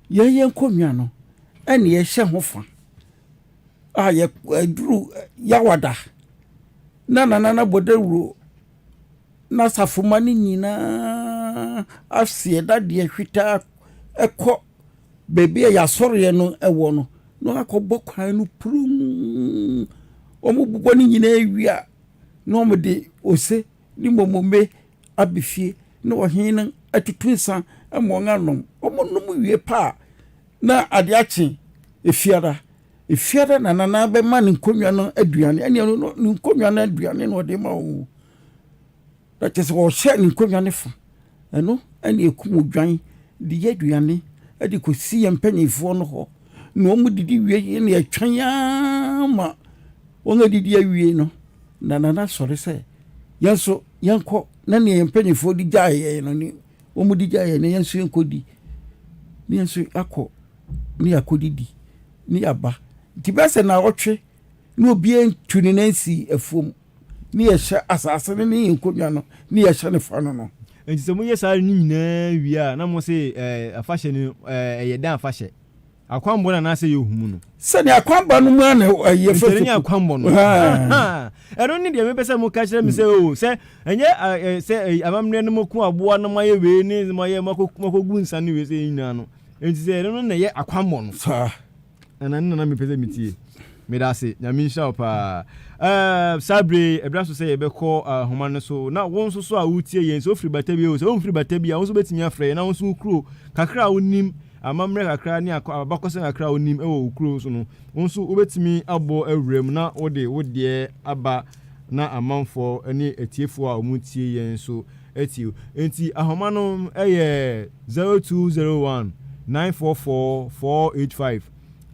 yɛn yɛn nkonnwa no ɛna yɛhyɛ ho fa a yɛ aduru yawada na nana na bɔ dawuro n'asafomma no nyinaa aseɛ dadeɛ fitaa kɔ baabi a yɛasɔreɛ no wɔ no na wakɔbɔ kwan no purum. Wɔbobɔ ne nyinaa wie a, na wɔde ose ne mmomome aba fie na ɔhene no atutu nsa ma wɔanom. Wɔnom wie pɛ a, na adeɛ akye Efiada. Efiada na Nana bɛma ne nkonnwa no aduane. Ɛnneɛ no, ne nkonnwa no aduane na ɔde ma wɔn. Na kyerɛ sɛ ɔhyɛ ne nkonnwa no fa. Ɛno ɛna ɛkum odwan de yɛ aduane. de kɔsi yɛn mpanimfoɔ no hɔ na wɔn didi wie na yɛtwɛn ara ma wɔn adidi awie no na Nana sɔre sɛ yɛn nso yɛnkɔ na nea yɛn mpanimfoɔ de gyae yɛn no ne wɔn de gyae yɛn no yɛn nso yɛnkɔdi ne yɛn nso akɔ ne yɛakɔdidi ne yɛaba nti bɛyɛ sɛ naawɔtwe na obiara ntu ne nan si afuom ne yɛhyɛ asase no ne yɛn nkonnwa no ne yɛhyɛ ne fa no no. Nti sɛ moyɛ saa no nyinaa wie a na mo se eh, afahyɛ no eh, ɛyɛ dɛn afahyɛ? Akwammɔ no anaasɛ ɛyɛ ohumu no? Sɛnea akwammɔ no mu ara na ɛyɛ fɛ. Nti ɛno ne akwammɔ no. Ɛno ne deɛ mepɛ sɛ moka kyerɛ me sɛ o sɛ ɛnyɛ sɛ amammerɛ no moko aboa no moayɛ wei ne moayɛ moakɔgu nsa ne wei sɛ nyinaa no. Nti sɛ ɛno no na ɛyɛ akwammɔ no. Saa. Nana ne nana mepɛ sɛ metie. Meda ase. Nyame nhyira wo paa. Eh, saa bere yi, ɛbra so sɛ yɛbɛkɔ ahoma no so. Na wo nso so a wotie yɛn, sɛ wofiri bata bi o, sɛ womfiri bata bi a, wo nso wobɛtumi afrɛ yɛn na wo nso wo kuro kakra a wonim, amammerɛ kakra ne abakɔsɛm kakra a wonim wɔ wo kuro so no, wo nso wobɛtumi abɔ awura mu na wode wo deɛ aba na amanfoɔ ne atiefoɔ a wɔtie yɛn nso atie. Enti ahoma no yɛ 0201 944 485,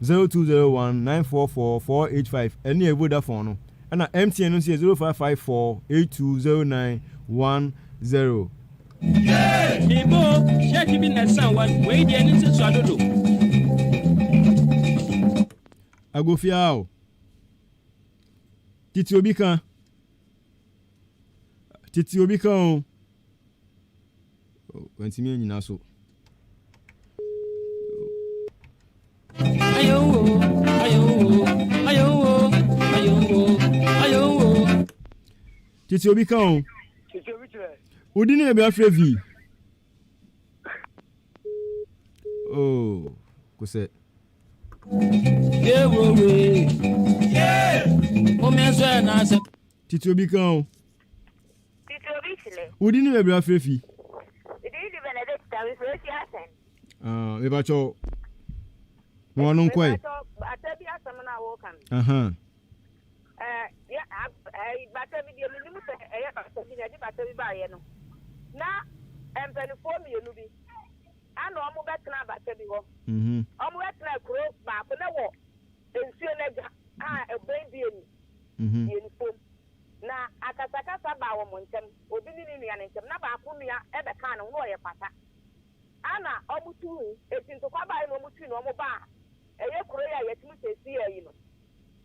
0201 944 485, ɛno yɛ Vodafone no. Ɛna MTN no nso yɛ 0554 820910. Mebo, shirt bi na ɛsan wa, wei deɛ ne nso sua dodo. Agofia o. Titi obi ka. Tete obi ka o. Wantumi anyina so. Tete obi ka o. Wodi ne baabi afrɛ vi. Oh, kosɛ. Titi obi kan o. Titi obi kyerɛ. Wodi ne baabi afrɛ fi. Mede di Benedicta mefrɛ fi asɛn. Ah, mebakyɛw. Ma wano nkɔe. Mebakyɛw bata bi asɛm no a wɔka no. Aha. Eh, ya, eh, bata bi deɛ menim sɛ ɛyɛ bata bi na ɛde bata bi baayɛ no. Na mpanifoɔ mmienu bi ana wɔn bɛtena bata bi hɔ. Mhm. Wɔn bɛtena kuro baako na wɔ nsuo no agya a ɛbɛn bienu. Mhm. Bienu fam. Na akasakasa baa wɔn ntam, obi ne ne nua no ntam, na baako nua bɛkaa ne ho, na ɔyɛ kwata. Ɛna wɔtuu, enti ntokwa baeɛ na wɔtui na wɔbaa ɛyɛ kuro yi a yɛte mu seesei yi no,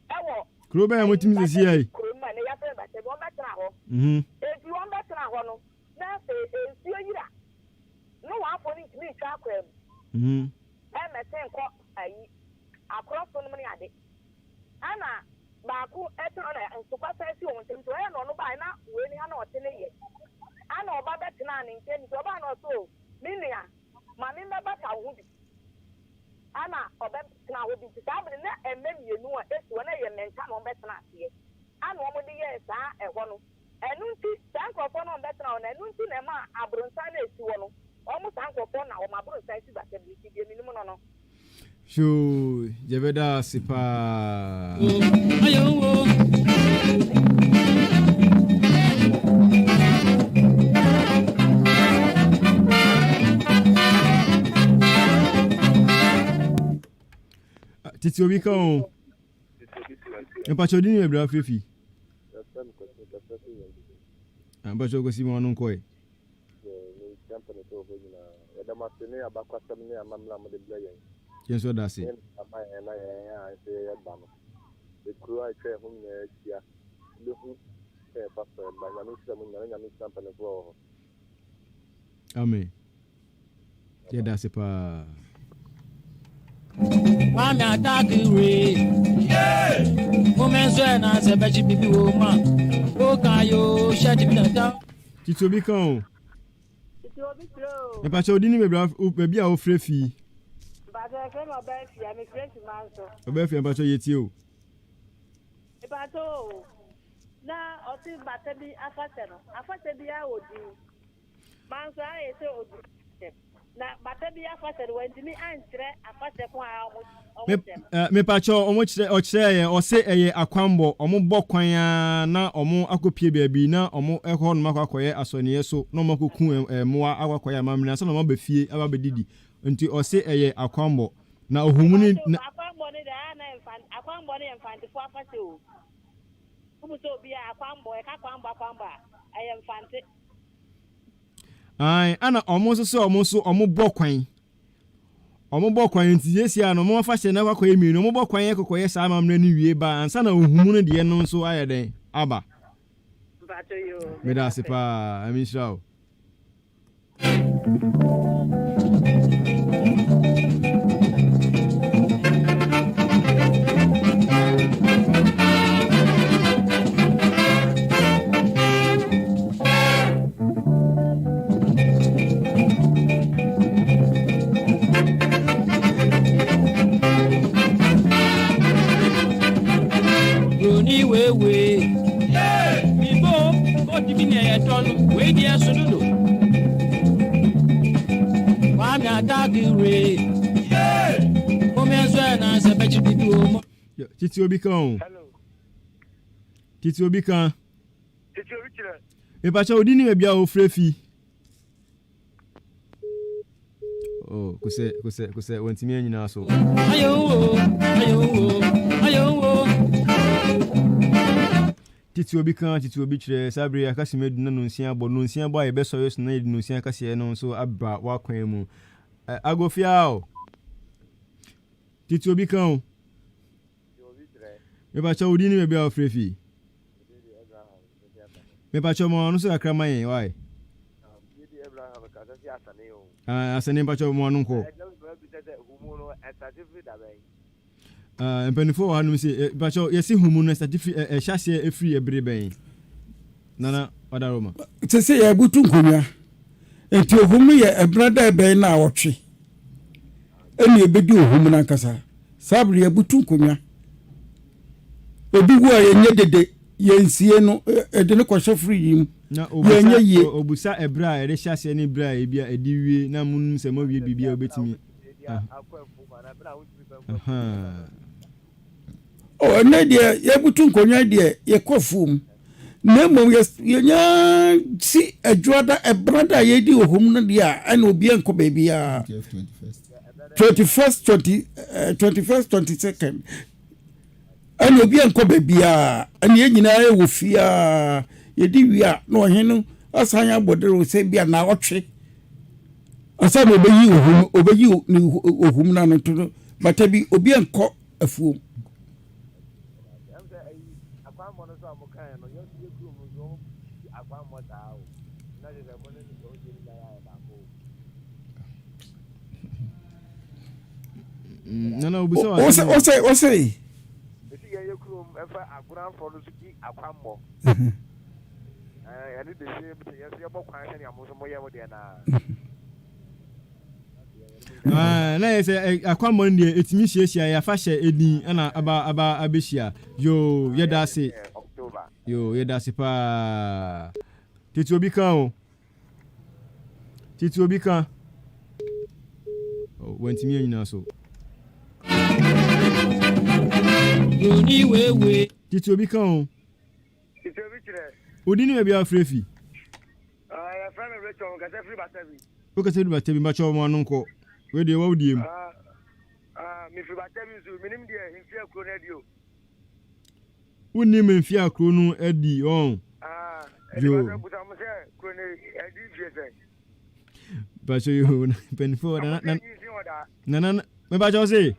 ɛwɔ Kuro bɛn a mote mu seesei yi? Kuro mu a ɛnɛ yɛafrɛ no Batabi, wɔbɛtenaa hɔ. Mhm. Enti wɔbɛtenaa hɔ no, na afei nsuo yiri a, Noafoɔ no ntumi ntwa akwan mu Mhm. mmɛsen nkɔ ayi, akorɔ so nom ne ade. Ɛna baako te hɔ na ntokwa san si wɔn ntam nti ɔyɛ na ɔno baeɛ na wei ne ha na ɔte ne yɛ. Ɛna ɔba bɛtenaa ne nkyɛn nti ɔbaa na ɔse o me nua ma me mmɛbata wo ho bi. Ɛna ɔbɛtenaa hɔ bi nti saa bere na mmɛ mmienu a esi hɔ na ɛyɛ mmɛnta na wɔbɛtena aseɛ. Ɛna wɔde yɛɛ saa ɛhɔ no. Ɛno nti saa nkurɔfoɔ no a wɔbɛtena hɔ no ɛno nti na ɛmaa abronsan no a esi hɔ no wɔn saa nkurɔfoɔ na wɔn abronsan si bata bi nti deɛ menim no no. Yoo yɛbɛda ase paa. Titi obi ka o. Mpakyɛ odi ne baabi afiri fi. Mpakyɛ kwasi ma ɔno nkɔe. Mekyia mpanyinfoɔ wɔ hɔ nyinaa. Yɛda mo ase ne abakwasɛm ne amammerɛ a mode brɛ yɛn. Yɛn nso yɛda ase. Ne ama yɛn na yɛn a ɛsɛ yɛyɛ ba no. Ekuro a atwa yɛn ho nyinaa ahyia. Wobɛhu sɛ yɛfa so ɛba. Nyame nhyira mo nyinaa na Nyame nhyira mpanyinfoɔ wɔ hɔ. Amen. Yɛda ase paa. Kwame Atakiri. Women swear na sɛ bɛkyi bibi wɔ mu a. Woka yo hyɛ ti bi na ta. Titi obi ka o. Titi obi kyerɛ o. Mpakyɛ odi ne baabi a wofrɛ fi. Mpakyɛ yɛfrɛ me ɔbaa fia mefrɛ fi manso. Ɔbaa fia mpakyɛ yɛtie o. Mpakyɛ o na ɔte bata bi afahyɛ no afahyɛ biara wɔ din. Manso ayɛ sɛ odi afahyɛ na bata bi afahyɛ no wantumi ankyerɛ afahyɛ ko a ɔmo kyerɛ no. Mepakyɛ ɔmo kyerɛ ɔkyerɛ yɛ ɔse ɛyɛ akwanbɔ ɔmo bɔ kwan aa na ɔmo akɔ pie baabi na ɔmo ɛkɔ hɔ nom akɔ akɔyɛ asɔneɛ so na ɔmo akɔ ku mmoa akɔ akɔyɛ amammerɛ ansa na ɔmo aba fie aba abɛdidi. Nti ɔse ɛyɛ akwammɔ. Na ohumu no na. Akwammɔ no deɛ ɛyɛ a na akwammɔ no yɛ Mfantefoɔ afahyɛ o. Wobu sɛ obi a akwammɔ, yɛka akwammɔ akwammɔ a, ɛyɛ Mfante. Ae, ɛna ɔmo nso sɛ ɔmo nso ɔmo bɔ kwan. Ɔmo bɔ kwan nti seesei a no ɔmo afahyɛ no akɔ akɔyɛ mmienu. Ɔmo bɔ kwan kɔkɔyɛ saa amammerɛ no wie ba ansa na ohumu no deɛ no nso ayɛ dɛn aba. Meda ase paa, Nyame nhyira wo. Broni wewe. Mibo, koti bi na ɛyɛ tɔ no, wei deɛ so dodo. Kwame Atakire. Mome nso ɛna sɛ bɛkyi bibi wɔ mu. Titi obi ka o. Titi obi ka. Titi obi kyerɛ. Mepakyɛ odi ne baabi a ofura fi. Oh, kosɛ kosɛ kosɛ wɔntumi anyina so. Ayo ayo ayo. Titi obi ka titi obi kyerɛ saa bere akasi mu adu na nonsia bɔ nonsia bɔ a yɛbɛsɔre so na yɛde nonsia kaseɛ no nso aba w'akwan mu. Agofia o. Titi obi ka o. Mepakyɛ wo din ne baabi a wofrɛ fi. Mepakyɛ ma ano so kakra ma yɛn why? Ah, asane mepakyɛ ma ano nkɔ. Ah, mpanimfoɔ wɔ hanom sɛ eh, mepakyɛ yɛsi humu no ɛsate firi ɛhyɛ aseɛ ɛfiri ɛbere bɛn? Nana Wadaroma. Sɛ sɛ yɛbutu nkonnwa nti ohum no yɛ ɛbena da ɛbɛn na awɔtwe ɛna ɛbɛdi ohum no ankasa. Saa bere yɛbutu nkonnwa. Obi wu a yɛnyɛ dede, yɛnsie no, yɛde no kɔhyɛ fridge mu. Na Yɛnyɛ yie. obusa ɛberɛ a yɛde hyɛ aseɛ ne berɛ a ebi a ɛde wie na monim sɛ moawie biribi a wobɛtumi. Ahaa. Oh, ɛnɛ deɛ yɛbutu nkonnwa deɛ yɛkɔ afuom na mmom yɛnya si adwuada ɛbrada a yɛdi ohum no deɛ a ɛna obiara nkɔ baabiara. 21st 20 21st 22nd ɛna obi nkɔ baabiara ɛna yɛn nyinaa wɔ fie a yɛdi wie a na ɔhene no asan abɔ dere sɛ bi a na ɔtwe ansa na ɔbɛyi ohum ɔbɛyi ne ohum no ano to no bata bi obi nkɔ afuom. Nana obisa wa Ose ose ose. Esi yɛn yɛ kurom ɛfa agoranfoɔ no so di akwammɔ. Ɛne the same thing yɛn nso yɛbɔ kwan sɛnea mo nso moyɛ mo deɛ naa. Ah, na yɛ sɛ akwammɔ no deɛ ɛtumi hyiahyia yɛ afahyɛ ɛdin ɛna aba aba abɛhyia yoo yɛda ase yoo yɛda ase paa tete obi ka o. Titi obi ka. Oh, wantumi anyina so. Titi obi ka o. Titi obi kyerɛ. Odi ne baabi a wafrɛ fi. Ah, yɛfrɛ me Rachel, nkasa firi Batabi. Wokasa firi Batabi, mbakyɛ wɔn ano nkɔ. Wei deɛ wawo die mu. Ah, ah, mefiri Batabi nso, menim deɛ mfie akuro no adi o. Wonnim mfe a kuro no adi ɔn. Yoo. Mpakyɛ yoo mpanyinfoɔ nana nana nana mepakyɛ ɔse.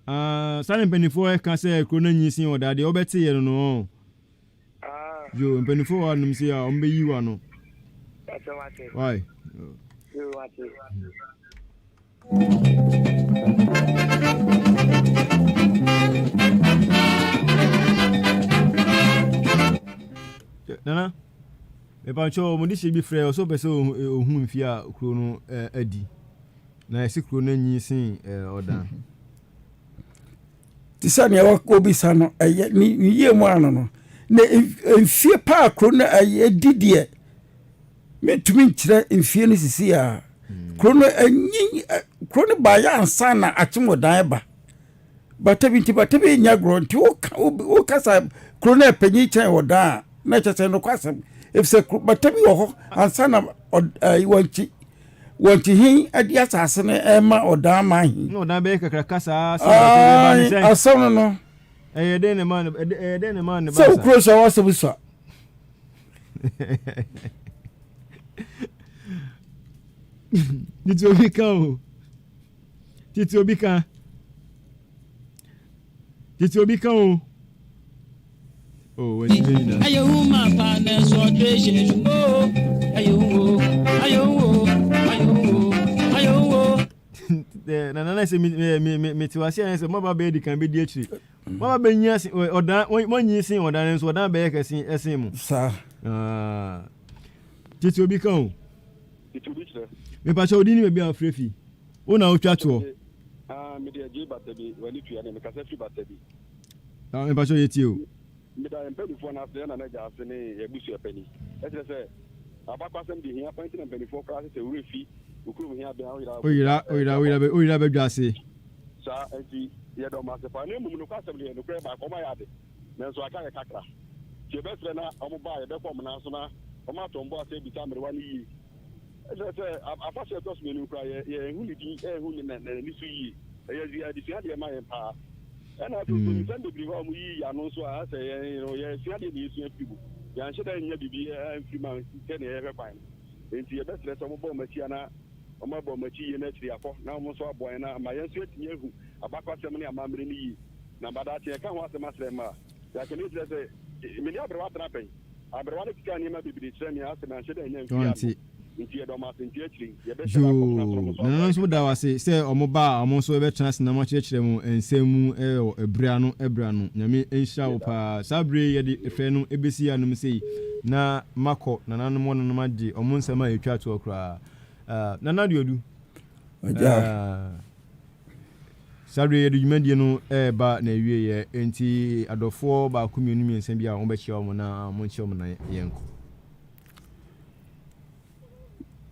Ah, saa na mpanyinfoɔ ɛka sɛ kuro no anyi sin ɔdaa deɛ ɔbɛte yɛ no no ɔn. Yoo mpanyinfoɔ wɔ anom se a wɔn bɛyi wa no. Why? Nana, mepakyɛ wɔn de hyɛ bi frɛ ɔsɛ ɔpɛ sɛ ohun mfe a kuro no adi na ɛsi kuro no anyi sen ɔdan. Te sɛ nea wɔbisa no ɛyɛ ne yie mu ano no na mfie paa kuro no ɛyɛ di deɛ. Mentumi nkyerɛ mfie no sisi a. Kuro no anyi kuro no baeɛ ansa na akyemɔdan ba. Bata bi nti bata bi nyɛ agorɔ nti woka wokasa kuro no ɛpanyin kyɛn ɔdan a na kyerɛ sɛ nokwasɛm efisɛ bata bi wɔ hɔ ansa na wɔnkyi. Wɔnti he de asase no rema ɔdan man he. Na ɔdan bɛyɛ kakraka saa sɛ ɛba ne sɛn. Asɛm no no. Ɛyɛ dɛn na ɛmaa ne ɛyɛ dɛn na ɛmaa ne ba saa. Sɛ wo kuro sua w'asɛm sua. Titi obi ka o. Titi obi ka. Titi obi ka o. Oh, when you mean that. Ayo ma pa na so treasure o. Ayo wo, ayo wo, ayo wo, ayo wo. Na nana sɛ me me me me te wase ayɛ sɛ maba bɛyɛ di kan bɛdi akyire. Maba bɛnyi ase ɔdan wɔnyi sen ɔdan nso ɔdan bɛyɛ kɛse ɛsen mo. Saa. Ah. Titi obi ka o. Titi obi kyerɛ. Mepakyɛ odin ne baabi a wofrɛ fi. Wo na wotwa toɔ. Ah, mede agye bata bi, w'ani tua ne mekasa firi bata bi. Ah, mepakyɛ yɛtie o. Meda yɛn mpanimfoɔ no ase, yɛn nana agya ase ne yɛn abusua panin. Ɛkyerɛ sɛ abakwasɛm de hia paa nti na mpanimfoɔ koraa sɛ sɛ werɛ fi wo kurom hia bɛn a woyera Woyera, woyera, woyera, bɛ, woyera bɛdwa ase. Saa nti yɛda wɔn ase paa. Na mmom nokwasɛm deɛ, nokorɛ baako, wɔayɛ ade, nanso aka yɛ kakra. Nti yɛbɛsrɛ na wɔba a yɛbɛkɔ wɔn nan so na wɔatɔ wɔn bo ase abisa mmerewa no yie. Ɛkyerɛ sɛ afahyɛ a ɛtɔ so mmienu koraa yɛ yɛnhu ne din, yɛnhu ne n'ani so yie. Ɛyɛ adesua deɛ ma yɛn paa. Ɛna afei nso nsɛm bebree hɔ a wɔyiyi ano nso a asɛ yɛn no yɛsua deɛ na yɛsua firi mu. Yɛanhyɛ da nnya biribi amfiri mu sɛdeɛ yɛhwɛ kwan no. Enti yɛbɛsrɛ sɛ wɔbɔ wɔn akyi ana wɔabɔ wɔn akyi yie na akyiri akɔ na wɔn nso aboa yɛn na ama yɛn nso yɛatumi ahu abakwasɛm ne amammerɛ no yie. Na ma daakye yɛka ho asɛm akyerɛ mma a, yɛaka no kyerɛ sɛ me ne aberewa tena pɛn. Aberewa no kekaa nneɛma bebree kyerɛɛ me a asɛ manhyɛ da annya mfiri ano. Nti yɛda wɔn ase nti akyiri yi yɛbɛhyɛ da akɔ Yoo, soro nso nananom aboa nso yɛn da kakra. wo ase sɛ wɔn ba a wɔn nso bɛtena ase na wɔakyerɛkyerɛ mo nsɛm mu wɔ ɛberɛ ano ɛberɛ ano. Nyame nhyira wo Yɛda paa. Saa berɛ yi yɛde frɛ no bɛsi hanom sei na makɔ nananom hɔ nanom agye wɔn nsɛm a ɛtwa toɔ koraa. Ah, Nana Aduadu, Agya. ah, saa berɛ yi yɛde dwumadie no reba n'awieɛ, enti adɔfoɔ baako mmienu mmiɛnsa bi a wɔbɛkyia wɔn na wɔnkyia wɔn na yɛnkɔ.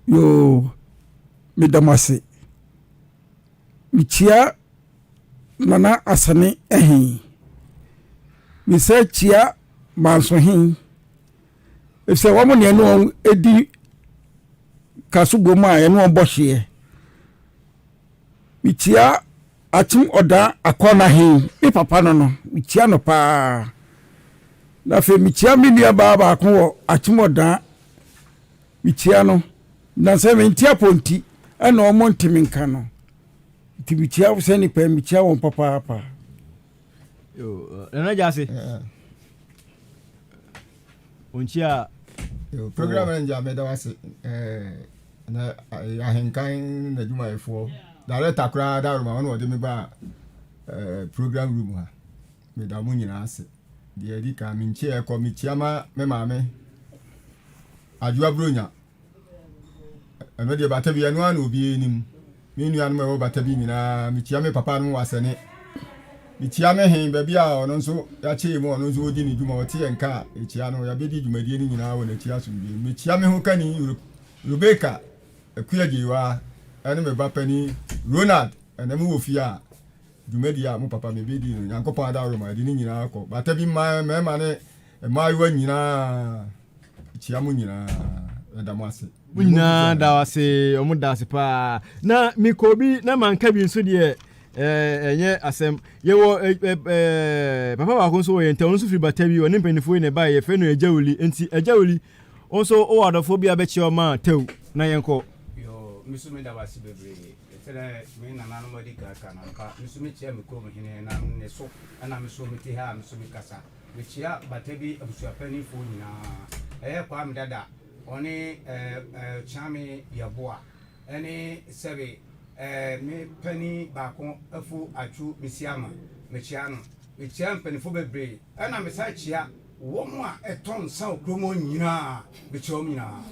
Yoo, meda mo ase. Mekyia Nana Asane Ahi. Mesan kyia Manso He. Efisɛ wɔn na ɛne wɔn di kasobɔ mu a ɛne wɔn bɔ hyeɛ. Mekyia Akyem Ɔdaa Akɔna He, me papa no no, mekyia no paa. Na afei mekyia me nua baa baako wɔ Akyem Ɔdaa, mekyia no. Na sɛ mente apɔ nti, ɛna ɔmo nte me nka no. Nti mekyia sɛ nipa yi, mekyia wɔn papaapa. Nana Gyasi. Onkyia. Program no ngya meda wase. Na ahenkan n'adwumayɛfoɔ. Director koraa Daroma ɔno ɔde me ba program room ha. Meda mo nyinaa ase. Deɛ ɛdi kan menkyia ɛkɔ mekyia ma me maame Adwoa Buronya. Ɛno deɛ bata bi ɛno ara na obiara nim. Me nuanom a ɛwɔ bata bi nyinaa, mekyia me papa nom wɔ asɛne. Mekyia me he baabi a ɔno nso yɛakyɛ mu ɔno nso ɔdi ne dwuma ɔte yɛn nka a yɛkyia no yɛabɛdi dwumadie no nyinaa wɔ n'akyi asomdwoe mu. Mekyia me ho kani Rebecca Akua Gyeiwaa ɛne me ba panin Ronald ɛnɛ mowɔ fie a dwumadie a mo papa mebɛdi no Nyankopɔn adaworoma yɛde ne nyinaa kɔ bata bi mma mmarima ne mmaayewa nyinaa. Kyia mo nyinaa, yɛda mo ase. Mo nyinaa da ase, wɔn da ase paa. Na mekɔ bi na manka bi nso deɛ ɛnyɛ asɛm. Yɛwɔ papa baako nso wɔ yɛn ntam, ɔno nso firi bata bi, ɔne mpanimfoɔ yi na ɛbaeɛ, yɛfrɛ no Agya Oli. Nti Agya Oli, wo nso wowɔ adɔfoɔ bi a bɛkyia ɔma tɛw na yɛnkɔ. Yoo, me nso meda wo ase bebree. Sɛdeɛ me nananom adi kan aka no, ampa, me nso mekyia me kurom hene na ne so na me nso mete ha a me nso mekasa. Mekyia Bata bi abusuapaninfoɔ nyinaa, ɛyɛ Kwame Dada, ɔne Kyeame Yeboah, ɛne sɛbe me panin baako Afu Atwu Misiama, mekyia no. Mekyia mpaninfoɔ bebree, ɛna mesan kyia wɔn a ɛtɔ nsa wɔ kurom hɔ nyinaa, mekyia wɔn nyinaa.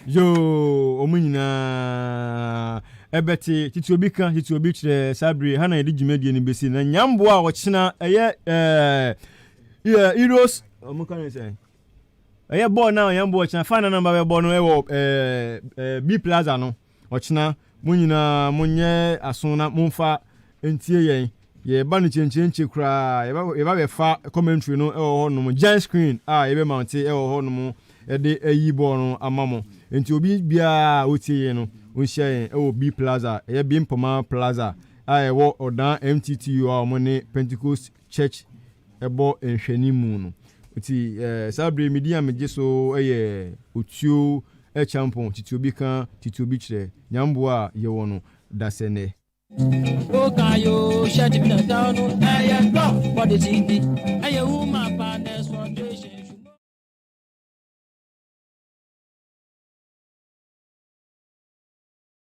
Yoo, wɔn nyinaa ɛbɛte tete obi ka tete obi kyerɛ saa bere ha na yɛde dwumadie no bɛsi na nyamboa a ɔkyena ɛyɛ ɛɛ Euros wɔn ka ne sɛn ɛyɛ bɔɔl na nyamboa ɔkyena final na ba bɛbɔ no ɛwɔ ɛɛ ɛɛ B Plaza no ɔkyena mo nyinaa mo nyɛ aso na mo nfa ntie yɛn Yɛba no kyenkyerenkye koraa, yɛba yɛba bɛfa commentary no wɔ hɔ nom, giant screen a yɛbɛ mounte wɔ hɔ nom de ayi bɔɔl no ama mo. Nti obi biara a ɔtie yɛn no, Ɔnhyia yɛn wɔ B Plaza, ɛyɛ Bimpoma Plaza a ɛwɔ Ɔdan MTTU a wɔn ne Pentecost Church bɔ nhwɛnimu no. Nti eh, saa bere me din a megye so yɛ Otuo Kyampɔn, titi obi ka, titi obi kyerɛ. Nyamboa a yɛwɔ no dasɛ nnɛ.